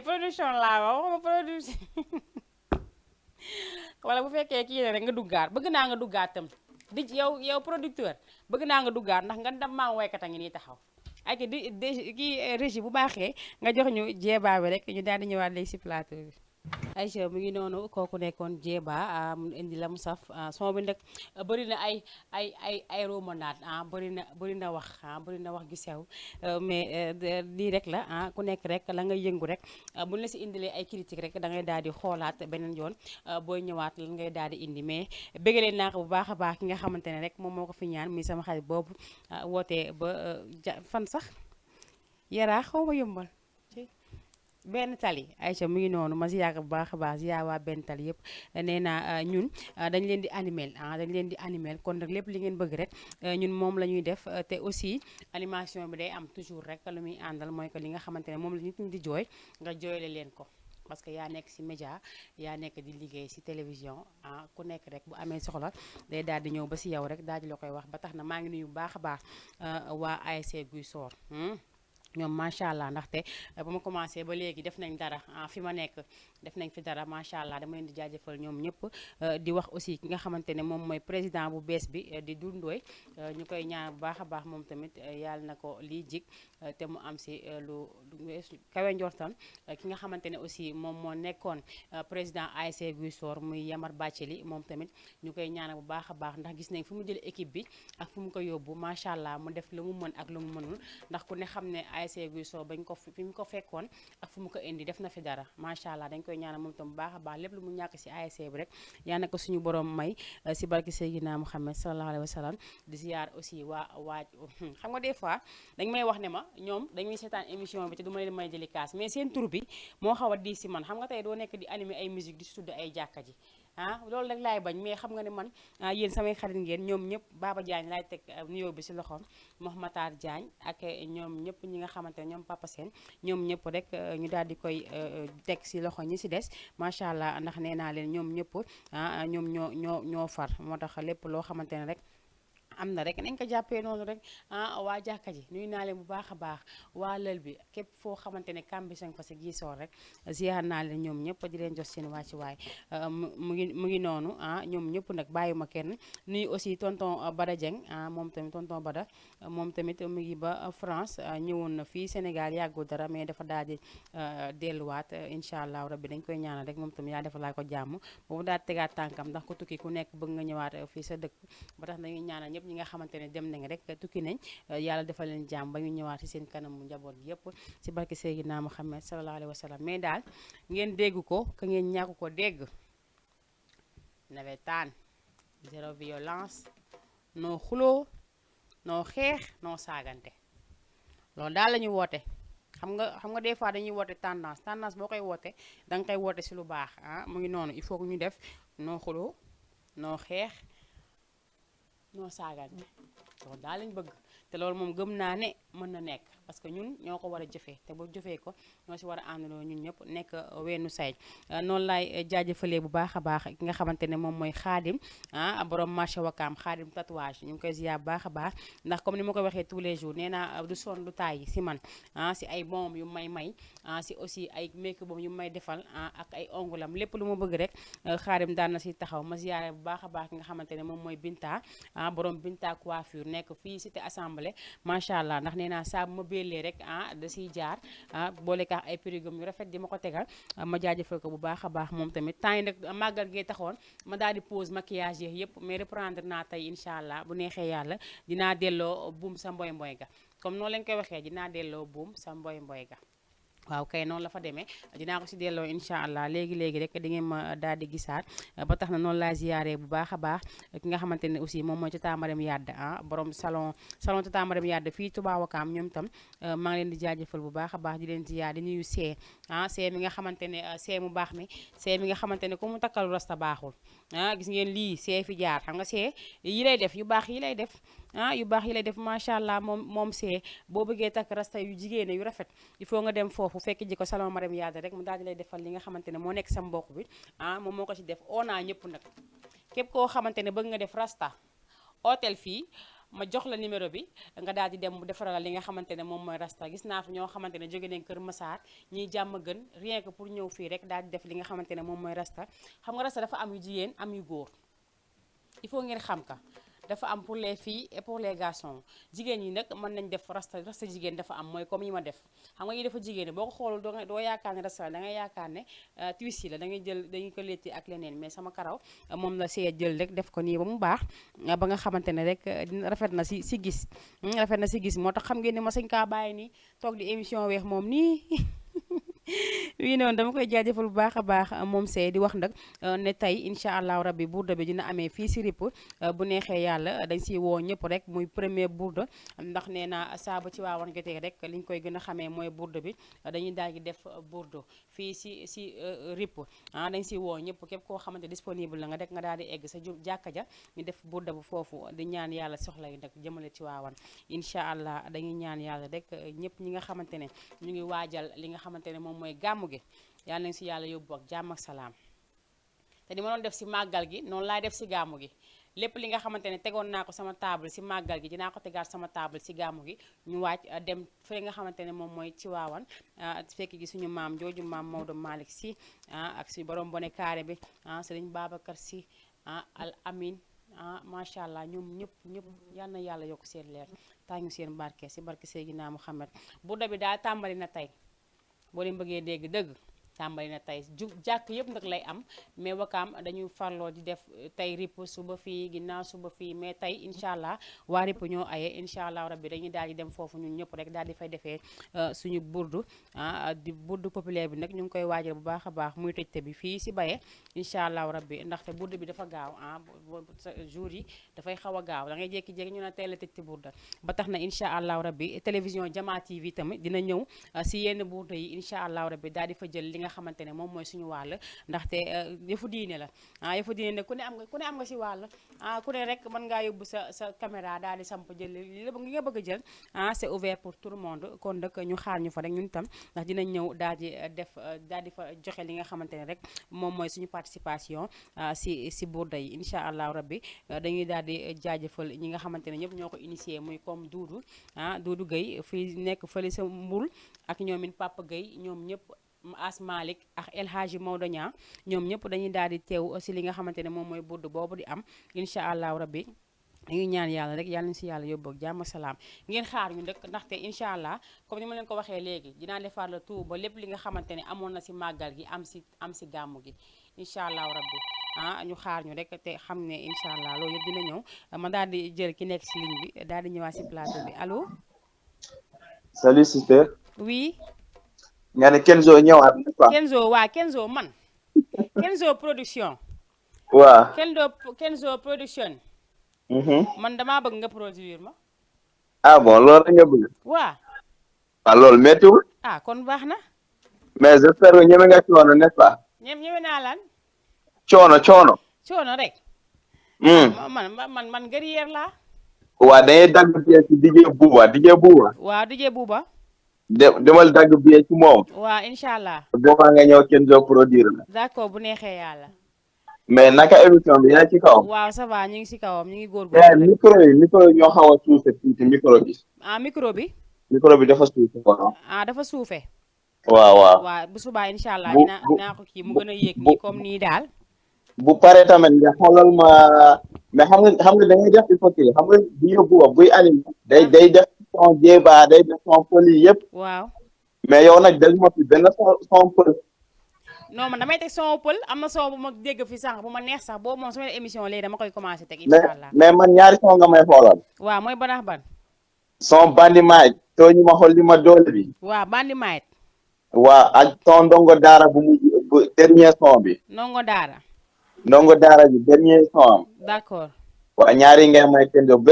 production laa wax waxuma production wala bu fekkee kii ne rek nga duggaat bëgg naa nga duggaat tam di yow producteur bëgg naa nga duggaat ndax nga dem maa waykat a ngi nii taxaw ak kii régie bu baaxee nga jox ñu jeebaa bi rek ñu daal di ñëwaat léegi si plateau bi Aïcha mu ngi noonu kooku nekkoon jeeba mu indi la mu saf son bi nag bëri na ay romandaat bëri na wax bëri na wax gi sew mais lii rek la ku nekk rek la ngay yëngu rek buñ la si indilee ay critique rek da ngay daal di xoolaat beneen yoon booy ñëwaat lan ngay daal di indi mais bëggalee naa ko bu baax a baax ki nga xamante ne rek moom moo ko fi ñaan muy sama xarit boobu wootee ba fan sax yaraa xaw ma yëmbal benn tali Aïcha mu ngi noonu ma si yàgg bu baax a baax si yaa waa benn tali yëpp nee naa ñun dañ leen di animel kon nag lépp li ngeen bëgg rek ñun moom la ñuy def te aussi animation bi day am toujours rek lu muy àndal mooy que li nga xamante ne moom la nit ñi di jooy nga jooyle leen ko parce que yaa nekk si média yaa nekk di liggéey si télévision ku nekk rek bu amee soxla day daal di ñëw ba si yow rek daal di la koy wax ba tax na maa ngi nuyu bu baax a baax waa ASC Guy Sor ñoom macha allah ndaxte ba ma commencé ba léegi def nañ dara fi ma nekk def nañ fi dara macha allah dama leen di jaajëfal ñoom ñëpp di wax aussi ki nga xamante ne moom mooy président bu bees bi di Doudou Ndoye ñu koy ñaan bu baax a baax moom tamit yàlla na ko lii jig te mu am si lu kawe njortam ki nga xamante ne aussi moom moo nekkoon président ASC Guy Sor muy Yamar Bathily moom tamit ñu koy ñaanal bu baax a baax ndax gis nañ fu mu jëlee équipe bi ak fu mu ko yóbbu macha allah mu def lu mu mën ak lu mu mënul ndax ku ne xam ne ASC Guy Sor bañ ko fi mu ko fekkoon ak fu mu ko indi def na fi dara macha allah dañ koy ñaanal moom tam bu baax a baax lépp lu mu ñàkk si ASC bi rek yaa na ko suñu borom may si barki Seydina Muhammad sallallahu alayhi wa sallam di ziar aussi waa xam nga des fois dañ may wax ne ma ñoom dañuy seetaan émission bi te du ma leen may jëli kaas mais seen tur bi moo xaw a di si man xam nga tey doo nekk di animer ay musique di si tudd ay jàkka ji loolu rek laay bañ mais xam nga ne man yéen samay xarit ngeen ñoom ñëpp Baba Diagne laay teg nuyoo bi si loxoom Mouhamatar Diagne ak ñoom ñëpp ñi nga xamante ne ñoom Papa Sène ñoom ñëpp rek ñu daal di koy teg si loxo ñi si des macha allah ndax nee naa leen ñoom ñëpp ñoom ñoo far moo tax lépp loo xamante ne rek am na rek nañ ko jàppee noonu rek waa jàkka ji nuyu naa leen bu baax a baax waa lël bi képp foo xamante ne kambi sang fa si gisoor rek ziar naa leen ñoom ñëpp di leen jox seen wàcci waay mu ngi noonu ñoom ñëpp nag bàyyuma kenn nuyu aussi tonton Bada Dieng moom tamit tonton Bada moom tamit mu ngi ba France ñëwoon na fii Sénégal yàggul dara mais dafa daal di delluwaat incha allah rabbi dañ koy ñaanal rek moom tamit yaa defa laa ko jàmm boobu daal tegaat tànkam ndax ko tukki ku nekk bëgg nga ñëwaat fii sa dëkk ba tax dañuy ñaanal ñëpp ñi nga xamante ne dem nañ rek tukki nañ yàlla defal leen jàmm ba ñu ñëwaat ci seen kanamu njaboot gi yëpp ci barke Seydina Muhammad sallallahu alayhi wa sallam mais daal ngeen dégg ko que ngeen ñàkk ko dégg nawetaan zéro violence noo xuloo noo xeex noo saagante loolu daal la ñuy woote xam nga des fois dañuy woote tendance boo koy woote da nga koy woote ci lu baax mu ngi noonu il faut que ñu def noo xuloo noo xeex noo saagante loolu daal lañ bëgg te loolu moom gëm naa ne mën na nekk parce que ñun ñoo ko war a jëfee te bu jëfee ko ñoo si war a àndandoo ñun ñëpp nekk weenu say noonu laay jaajëfalee bu baax a baax ki nga xamante ne moom mooy xaadim borom marché wakaam xaadim tatouage ñu ngi koy ziar bu baax a baax ndax comme ni ma ko waxee tous les jours nee naa du sonn du tàyyi si man si ay boom yu may si aussi ay make boom yu may defal ak ay ongulam lépp lu ma bëgg rek xaadim daan na si taxaw ma ziare bu baax a baax ki nga xamante ne moom mooy Binta borom Binta coiffure nekk fii cité assemblée macha allah ndax nee naa saa bu ma bélee rek da siy jaar boole ka ay prigum yu rafet di ma ko tegal ma jaajëfal ko bu baax a baax moom tamit temps yi nag màggal gee taxoon ma daal di pause maquillage yi yëpp mais reprendre naa tey incha allah bu neexee yàlla dinaa delloo buum sa mboy mboy ga comme noonu lañ koy waxee dinaa delloo buum sa mboy mboy ga waaw kay noonu la fa demee dinaa ko si delloo incha allah léegi rek di ngeen ma daal di gisaat ba tax na noonu laa ziyaare bu baax a baax ki nga xamante ne aussi moom mooy Tata Marème Yade borom salon Tata Marème Yade fii Touba Wakaam ñoom itam maa ngi leen di jaajëfal bu baax a baax di leen ziyaar di nuyu see mi nga xamante ne see mu baax mi see mi nga xamante ne ku mu takkalu rasta baaxul gis ngeen lii see fi jaar xam nga see yi lay def yu baax yi lay def yu baax yi lay def macha allah moom see boo bëggee takk rasta yu jigéen yu rafet il faut nga dem foofu fekk ji ko salon Marème Yade rek mu daal di lay defal li nga xamante ne moo nekk sa mbokk bi moom moo ko ci def naa ñëpp nag képp koo xamante ne bëgg nga def rasta hôtel fii ma jox la numéro bi nga daal di dem mu defaral li nga xamante ne moom mooy rasta gis naa fi ñoo xamante ne jóge nañ Kër Massar ñiy jàmm gën rien que pour ñëw fii rek daal di def li nga xamante ne moom mooy rasta xam nga rasta dafa am yu jigéen am yu góor il faut ngeen xam ka dafa am pour les filles et pour les garçons jigéen ñi nag mën nañ def rasta jigéen dafa am mooy comme yi ma def xam nga yi dafa jigéen boo ko xoolul doo yaakaar ne rasta la da ngay yaakaar ne twist yi la da ngay jël dañu ko letti ak leneen mais sama karaw moom la see jël rek def ko nii ba mu baax ba nga xamante ne rek rafet na si gis rafet na si gis moo tax xam ngeen ne ma sañ kaa bàyyi nii toog di émission weex moom nii wii noonu dama koy jaajëfal bu baax a baax moom see di wax nag ne tey incha allahu rabbi bourde bi dina amee fii si RIP bu neexee yàlla dañ siy woo ñëpp rek muy premier bourde ndax nee na saa ba ci waawoon jotee rek liñ koy gën a xamee mooy bourde bi dañuy daal di def bourde fii si RIP dañ siy woo ñëpp képp koo xamante disponible la nga rek nga daal di egg sa jàkka ja ñu def bourde bu foofu di ñaan yàlla soxla yi nag jëmale ci waawan incha allah dañuy ñaan yàlla rek ñëpp ñi nga xamante ne ñu ngi waajal li nga xamante ne moom mooy gàmmu gi yàlla nañ si yàlla yóbbu ak jàmm ak salaam te ni ma doon def si màggal gi noonu laay def si gàmmu gi lépp li nga xamante ne tegoon naa ko sama table si màggal gi dinaa ko tegaat sama table si gàmmu gi ñu waaj dem fële nga xamante ne moom mooy ci waawan fekk gi suñu maam jooju maam Maodo Malick Sy ak suñu borom bone carré bi Sëriñ Babacar Sy al amin macha allah ñoom ñëpp yal na yàlla yokk seen leer tàngu seen barke si barke Seydina Muhammad burda bi daal tàmbali na tey boo leen bëggee dégg dëgg tàmbali na tey jàkk yëpp nag lay am mais wakaam dañuy farloo di def tey RIP suba fii ginnaaw suba fii mais tey incha allah waa RIP ñoo aye incha allah rabbi dañuy daal di dem foofu ñun ñëpp rek daal di fay defee suñu burdu di burdu populaire bi nag ñu ngi koy waajal bu baax a baax muy tëjte bi fii si Baye incha allah rabbi ndaxte burdu bi dafa gaaw jour yi dafay xaw a gaaw da ngay jékki-jékki ñu ne tey la tëjte burda ba tax na incha allah rabbi télévision Jama TV tamit dina ñëw si yenn burdu yi incha allah rabbi daal di fa jël li nga xamante ne moom mooy suñu wàll ndaxte yëfu diine la yëfu diine ne ku ne am nga si wàll ku ne rek mën ngaa yóbbu sa caméra daal di samp jël li nga bëgg a jël c'est ouvert pour tout le monde kon nag ñu xaar ñu fa rek ñun tam ndax dinañ ñëw daal di fa joxe li nga xamante ne rek moom mooy suñu participation si burda yi incha allahu rabbi dañuy daal di jaajëfal ñi nga xamante ne ñëpp ñoo ko initié muy comme Doudou Gueye fii nekk fële sa Mbul ak ñoomin Papa Gueye ñoom ñëpp As Malick ak El Hadji Maodo Niang ñoom ñëpp dañuy daal di teew si li nga xamante ne moom mooy burdu boobu di am incha allahu rabbi dañuy ñaan yàlla rek yàlla na si yàlla yóbbu ak jàmm salaam ngeen xaar ñu ndëkk ndaxte incha allah comme ni ma leen ko waxee léegi dinaa defar la tout ba lépp li nga xamante ne amoon na si màggal gi am si gàmmu gi incha allahu rabbi ñu xaar ñu rek te xam ne incha allah loolu yëpp dina ñëw ma daal di jël ki nekk si ligne bi daal di ñëwaat si plateau bi allo. salut sister. oui. nga ne Kenzo ñëwaat n'est-ce pas. Kenzo man. Kenzo production. waaw. Kenzo production. man damaa bëgg nga produire ma. bon loolu nga bëgg. waaw. loolu méttiwul. kon baax na. mais j'espère que ñeme nga coono n'est-ce pas. ñeme naa lan. coono rek. man guerrière laa. waa dañuy dagg bie ci DJ Buuba. waaw DJ Buuba. demal dagg bie ci moom. waaw incha allah. boobaa nga ñëw Kenzo produire la. d'accord bu neexee yàlla. mais naka émission bi yaa ci kawam. waaw ça va ñu ngi si kawam ñu ngi góorgóorlu. micro yi ñoo xaw a suufe tuuti micro bi. micro bi. micro bi dafa suufe waaw. dafa suufe. waaw bu subaa incha allah dinaa ko kii mu gën a yéeg nii comme nii daal. bu paree tamit nga xoolal ma mais xam nga da ngay def il faut que xam nga bu yóbbu buy animé day def son jéba day def son poli yëpp. waaw. mais yow nag dag ma fi benn son pël. non man damay teg son pël am na son bu ma dégg fi sànq bu ma neex sax boobu moom sama émission léegi dama koy commencé teg incha allah. mais man ñaari son nga may xoolal. waaw mooy ban. son bandi maaj too ñu ma xool li ma doole bi. waaw bandi maaj. waaw ak son ndongo daara bu dernier son bi. ndongo daara bi dernier son am. d'accord. waaw ñaari ngay may Kenzo bu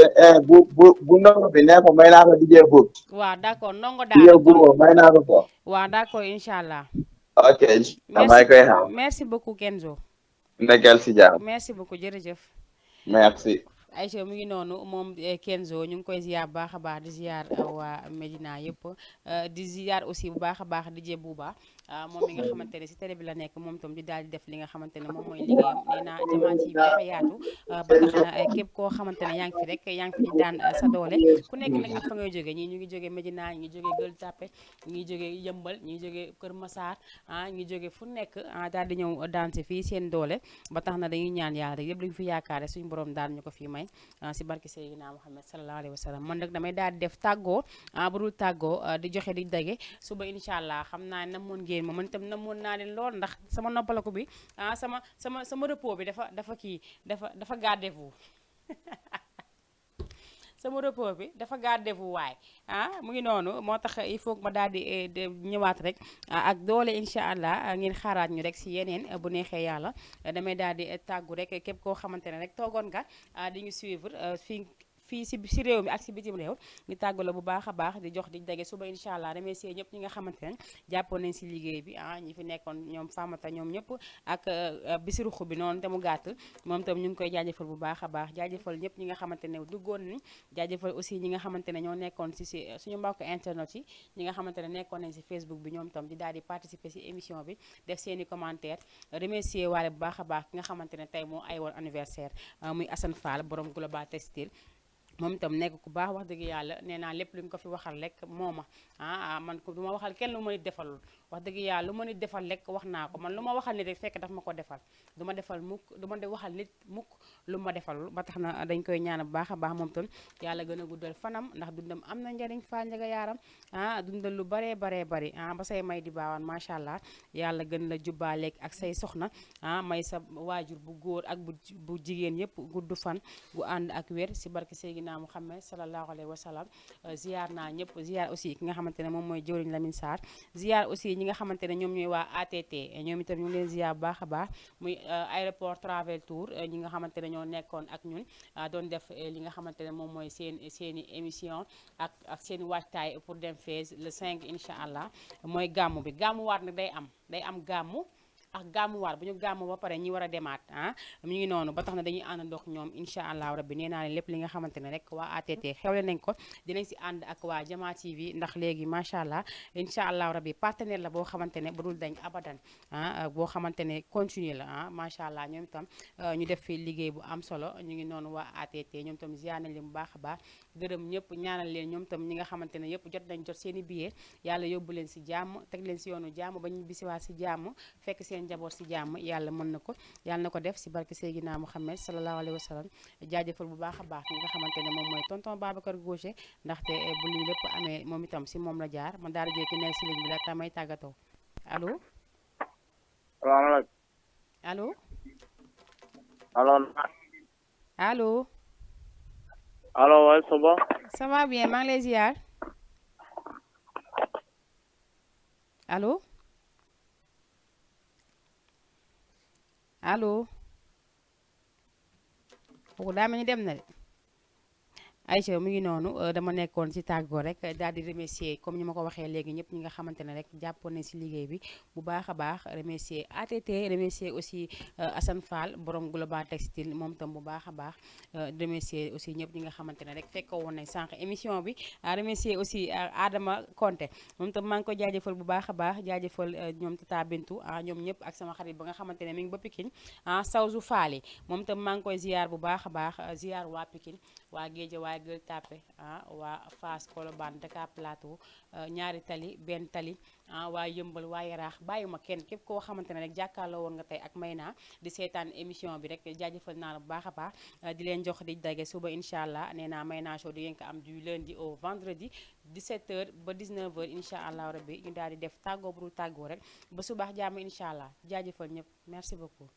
ndongo bi nee ko may naa ko DJ Boub. waaw d'accord ndongo daara DJ Boub may naa ko ko. waaw d'accord incha allah. ok. damay koy xam. merci beaucoup Kenzo. nekkal si jàmm. merci beaucoup jërëjëf. merci. Aïcha mu ngi noonu moom Kenzo ñu ngi koy ziar bu baax a baax di ziar waa Medina yëpp di ziar aussi bu baax a baax DJ Bouba moom mi nga xamante ne si télé bi la nekk moom tam di daal di def li nga xamante ne moom mooy liggéeyam nee naa Jamaa TV bi dafa yaatu ba tax na képp koo xamante ne yaa ngi fi rek yaa ngi fi di daan sa doole ku nekk nag ak fa ngay jógee ñii ñu ngi jógee Medina ñi ngi jógee Gueule Tapée ñi ngi jógee Yëmbal ñi ngi jógee Kër Massar ñi ngi jógee fu nekk daal di ñëw daan si fii seen doole ba tax na dañuy ñaan yàlla rek yëpp lañu fi yaakaare suñu borom daal ñu ko fii may si barke Seydina Muhammad sallallahu alayhi wa sallam man nag damay daal di def tàggoo bu dul tàggoo di joxe di dage suba incha allah xam naa namoon ngeen ma man itam namoon naa leen lool ndax sama noppalaku bi sama repos bi dafa gardez-vous sama repos bi dafa gardez-vous waay mu ngi noonu moo tax il faut que ma daal di ñëwaat rek ak doole incha allah ngeen xaaraat ñu rek si yeneen bu neexee yàlla damay daal di tàggu rek képp koo xamante ne rek toogoon nga di ñu suivre fii si réew mi ak si bitim réew ñu tàggu la bu baax a baax di jox di dage suba incha allah damay see ñëpp ñi nga xamante ne jàppoon nañ si liggéey bi ñi fi nekkoon ñoom Famata ñoom ñëpp ak bisiruxu bi noonu te mu gàtt moom tam ñu ngi koy jaajëfal bu baax a baax jaajëfal ñëpp ñi nga xamante ne duggoon ni jaajëfal aussi ñi nga xamante ne ñoo nekkoon si suñu mbokk internet yi ñi nga xamante ne nekkoon nañ si Facebook bi ñoom tam di daal di participer si émission bi def seeni commentaire remercier waale bu baax a baax ki nga xamante ne tey moo ay woon anniversaire muy Assane Fall borom Global Textile moom itam nekk ku baax wax dëgg yàlla nee naa lépp lu ñu ko fi waxal rek mooma man ko du ma waxal kenn lu ma nit defalul wax dëgg yàlla lu ma nit defal rek wax naa ko man lu ma waxal nit rek fekk daf ma ko defal du ma defal mukk du ma waxal nit mukk lu ma defalul ba tax na dañ koy ñaan bu baax a baax moom itam yàlla gën a guddal fanam ndax dundam am na njariñ faa njaga yaaram dundal lu baree bari ba say may di baawaan macha allah yàlla gën la jubbaaleeg ak say soxna may sa waajur bu góor ak bu jigéen yëpp gudd fan gu ànd ak wér si barke Seydina Muhammad sallallahu alayhi wa sallam ziar naa ñëpp ziar aussi ki nga xamante ne moom mooy jëwriñ Lamine Sarr ziar aussi ñi nga xamante ne ñoom ñooy waa ATT ñoom itam ñu ngi leen ziar bu baax a baax muy aéroport travel tour ñi nga xamante ne ñoo nekkoon ak ñun doon def li nga xamante ne moom mooy seeni émission ak seen waajtaay pour dem Fès le 5 incha allah mooy gàmmu bi gàmmuwaat nag day am gàmmu ak gàmmuwaat bu ñu gàmmu ba pare ñi war a demaat mi ngi noonu ba tax na dañuy àndandox ñoom incha allah rabbi nee naa leen lépp li nga xamante ne rek waa ATT xewle nañ ko dinañ si ànd ak waa Jama TV ndax léegi macha allah incha allah rabbi partenaire la boo xamante ne bu dul dañ abadan boo xamante ne continue la macha allah ñoom itam ñu def fi liggéey bu am solo ñu ngi noonu waa ATT ñoom itam ziar nañ leen bu baax a baax gërëm ñëpp ñaanal leen ñoom itam ñi nga xamante ne yëpp jot nañ jot seen i billet yàlla yóbbu leen si jàmm teg leen si yoonu jàmm ba ñu bisiwaat si jàmm fekk seen njaboot si jàmm yàlla mën na ko yàlla na ko def si barke Seydina Muhammad sallallahu alayhi wa sallam jaajëfal bu baax a baax ñi nga xamante ne moom mooy tonton Babacar Gauche ndaxte bu lii lépp amee moom itam si moom la jaar man daal di ki nekk si ligne bi la tamay tàggatoo allo allo allo allo waay ça va ça va bien maa ngi lay ziar allo allo kooku daa mel ni dem na de Aïcha mu ngi noonu dama nekkoon ci tàggoo rek daal di remercier comme ni ma ko waxee léegi ñëpp ñi nga xamante ne rek jàppoon nañ ci liggéey bi bu baax a baax remercier ATT remercier aussi Assane Fall borom Global Textile moom tam bu baax a baax remercier aussi ñëpp ñi nga xamante ne rek fekkoo woon nañ sànq émission bi remercier aussi Adama Konté moom tam maa ngi ko jaajëfal bu baax a baax jaajëfal ñoom Tata Bintu ñoom ñëpp ak sama xarit ba nga xamante ne mi ngi ba Pikine Sawzu Faali moom tam maa ngi koy ziar bu baax a baax ziar waa Pikine waa Géeja waa Gueule Tapée waa Fass Colobane Dakar Plateau ñaari tali benn tali waa Yëmbal waa Yaraax bàyyuma kenn képp koo xamante ne rek jàkkaarloo woon nga tey ak Mayna di seetaan émission bi rek jaajëfal naa la bu baax a baax di leen jox di dage suba incha allah nee naa Mayna show di ngeen ko am du lundi au vendredi 17h ba 19h incha allah rabbi ñu daal di def tàggoo bu dul tàggoo rek ba subax jàmm incha allah jaajëfal ñëpp merci beaucoup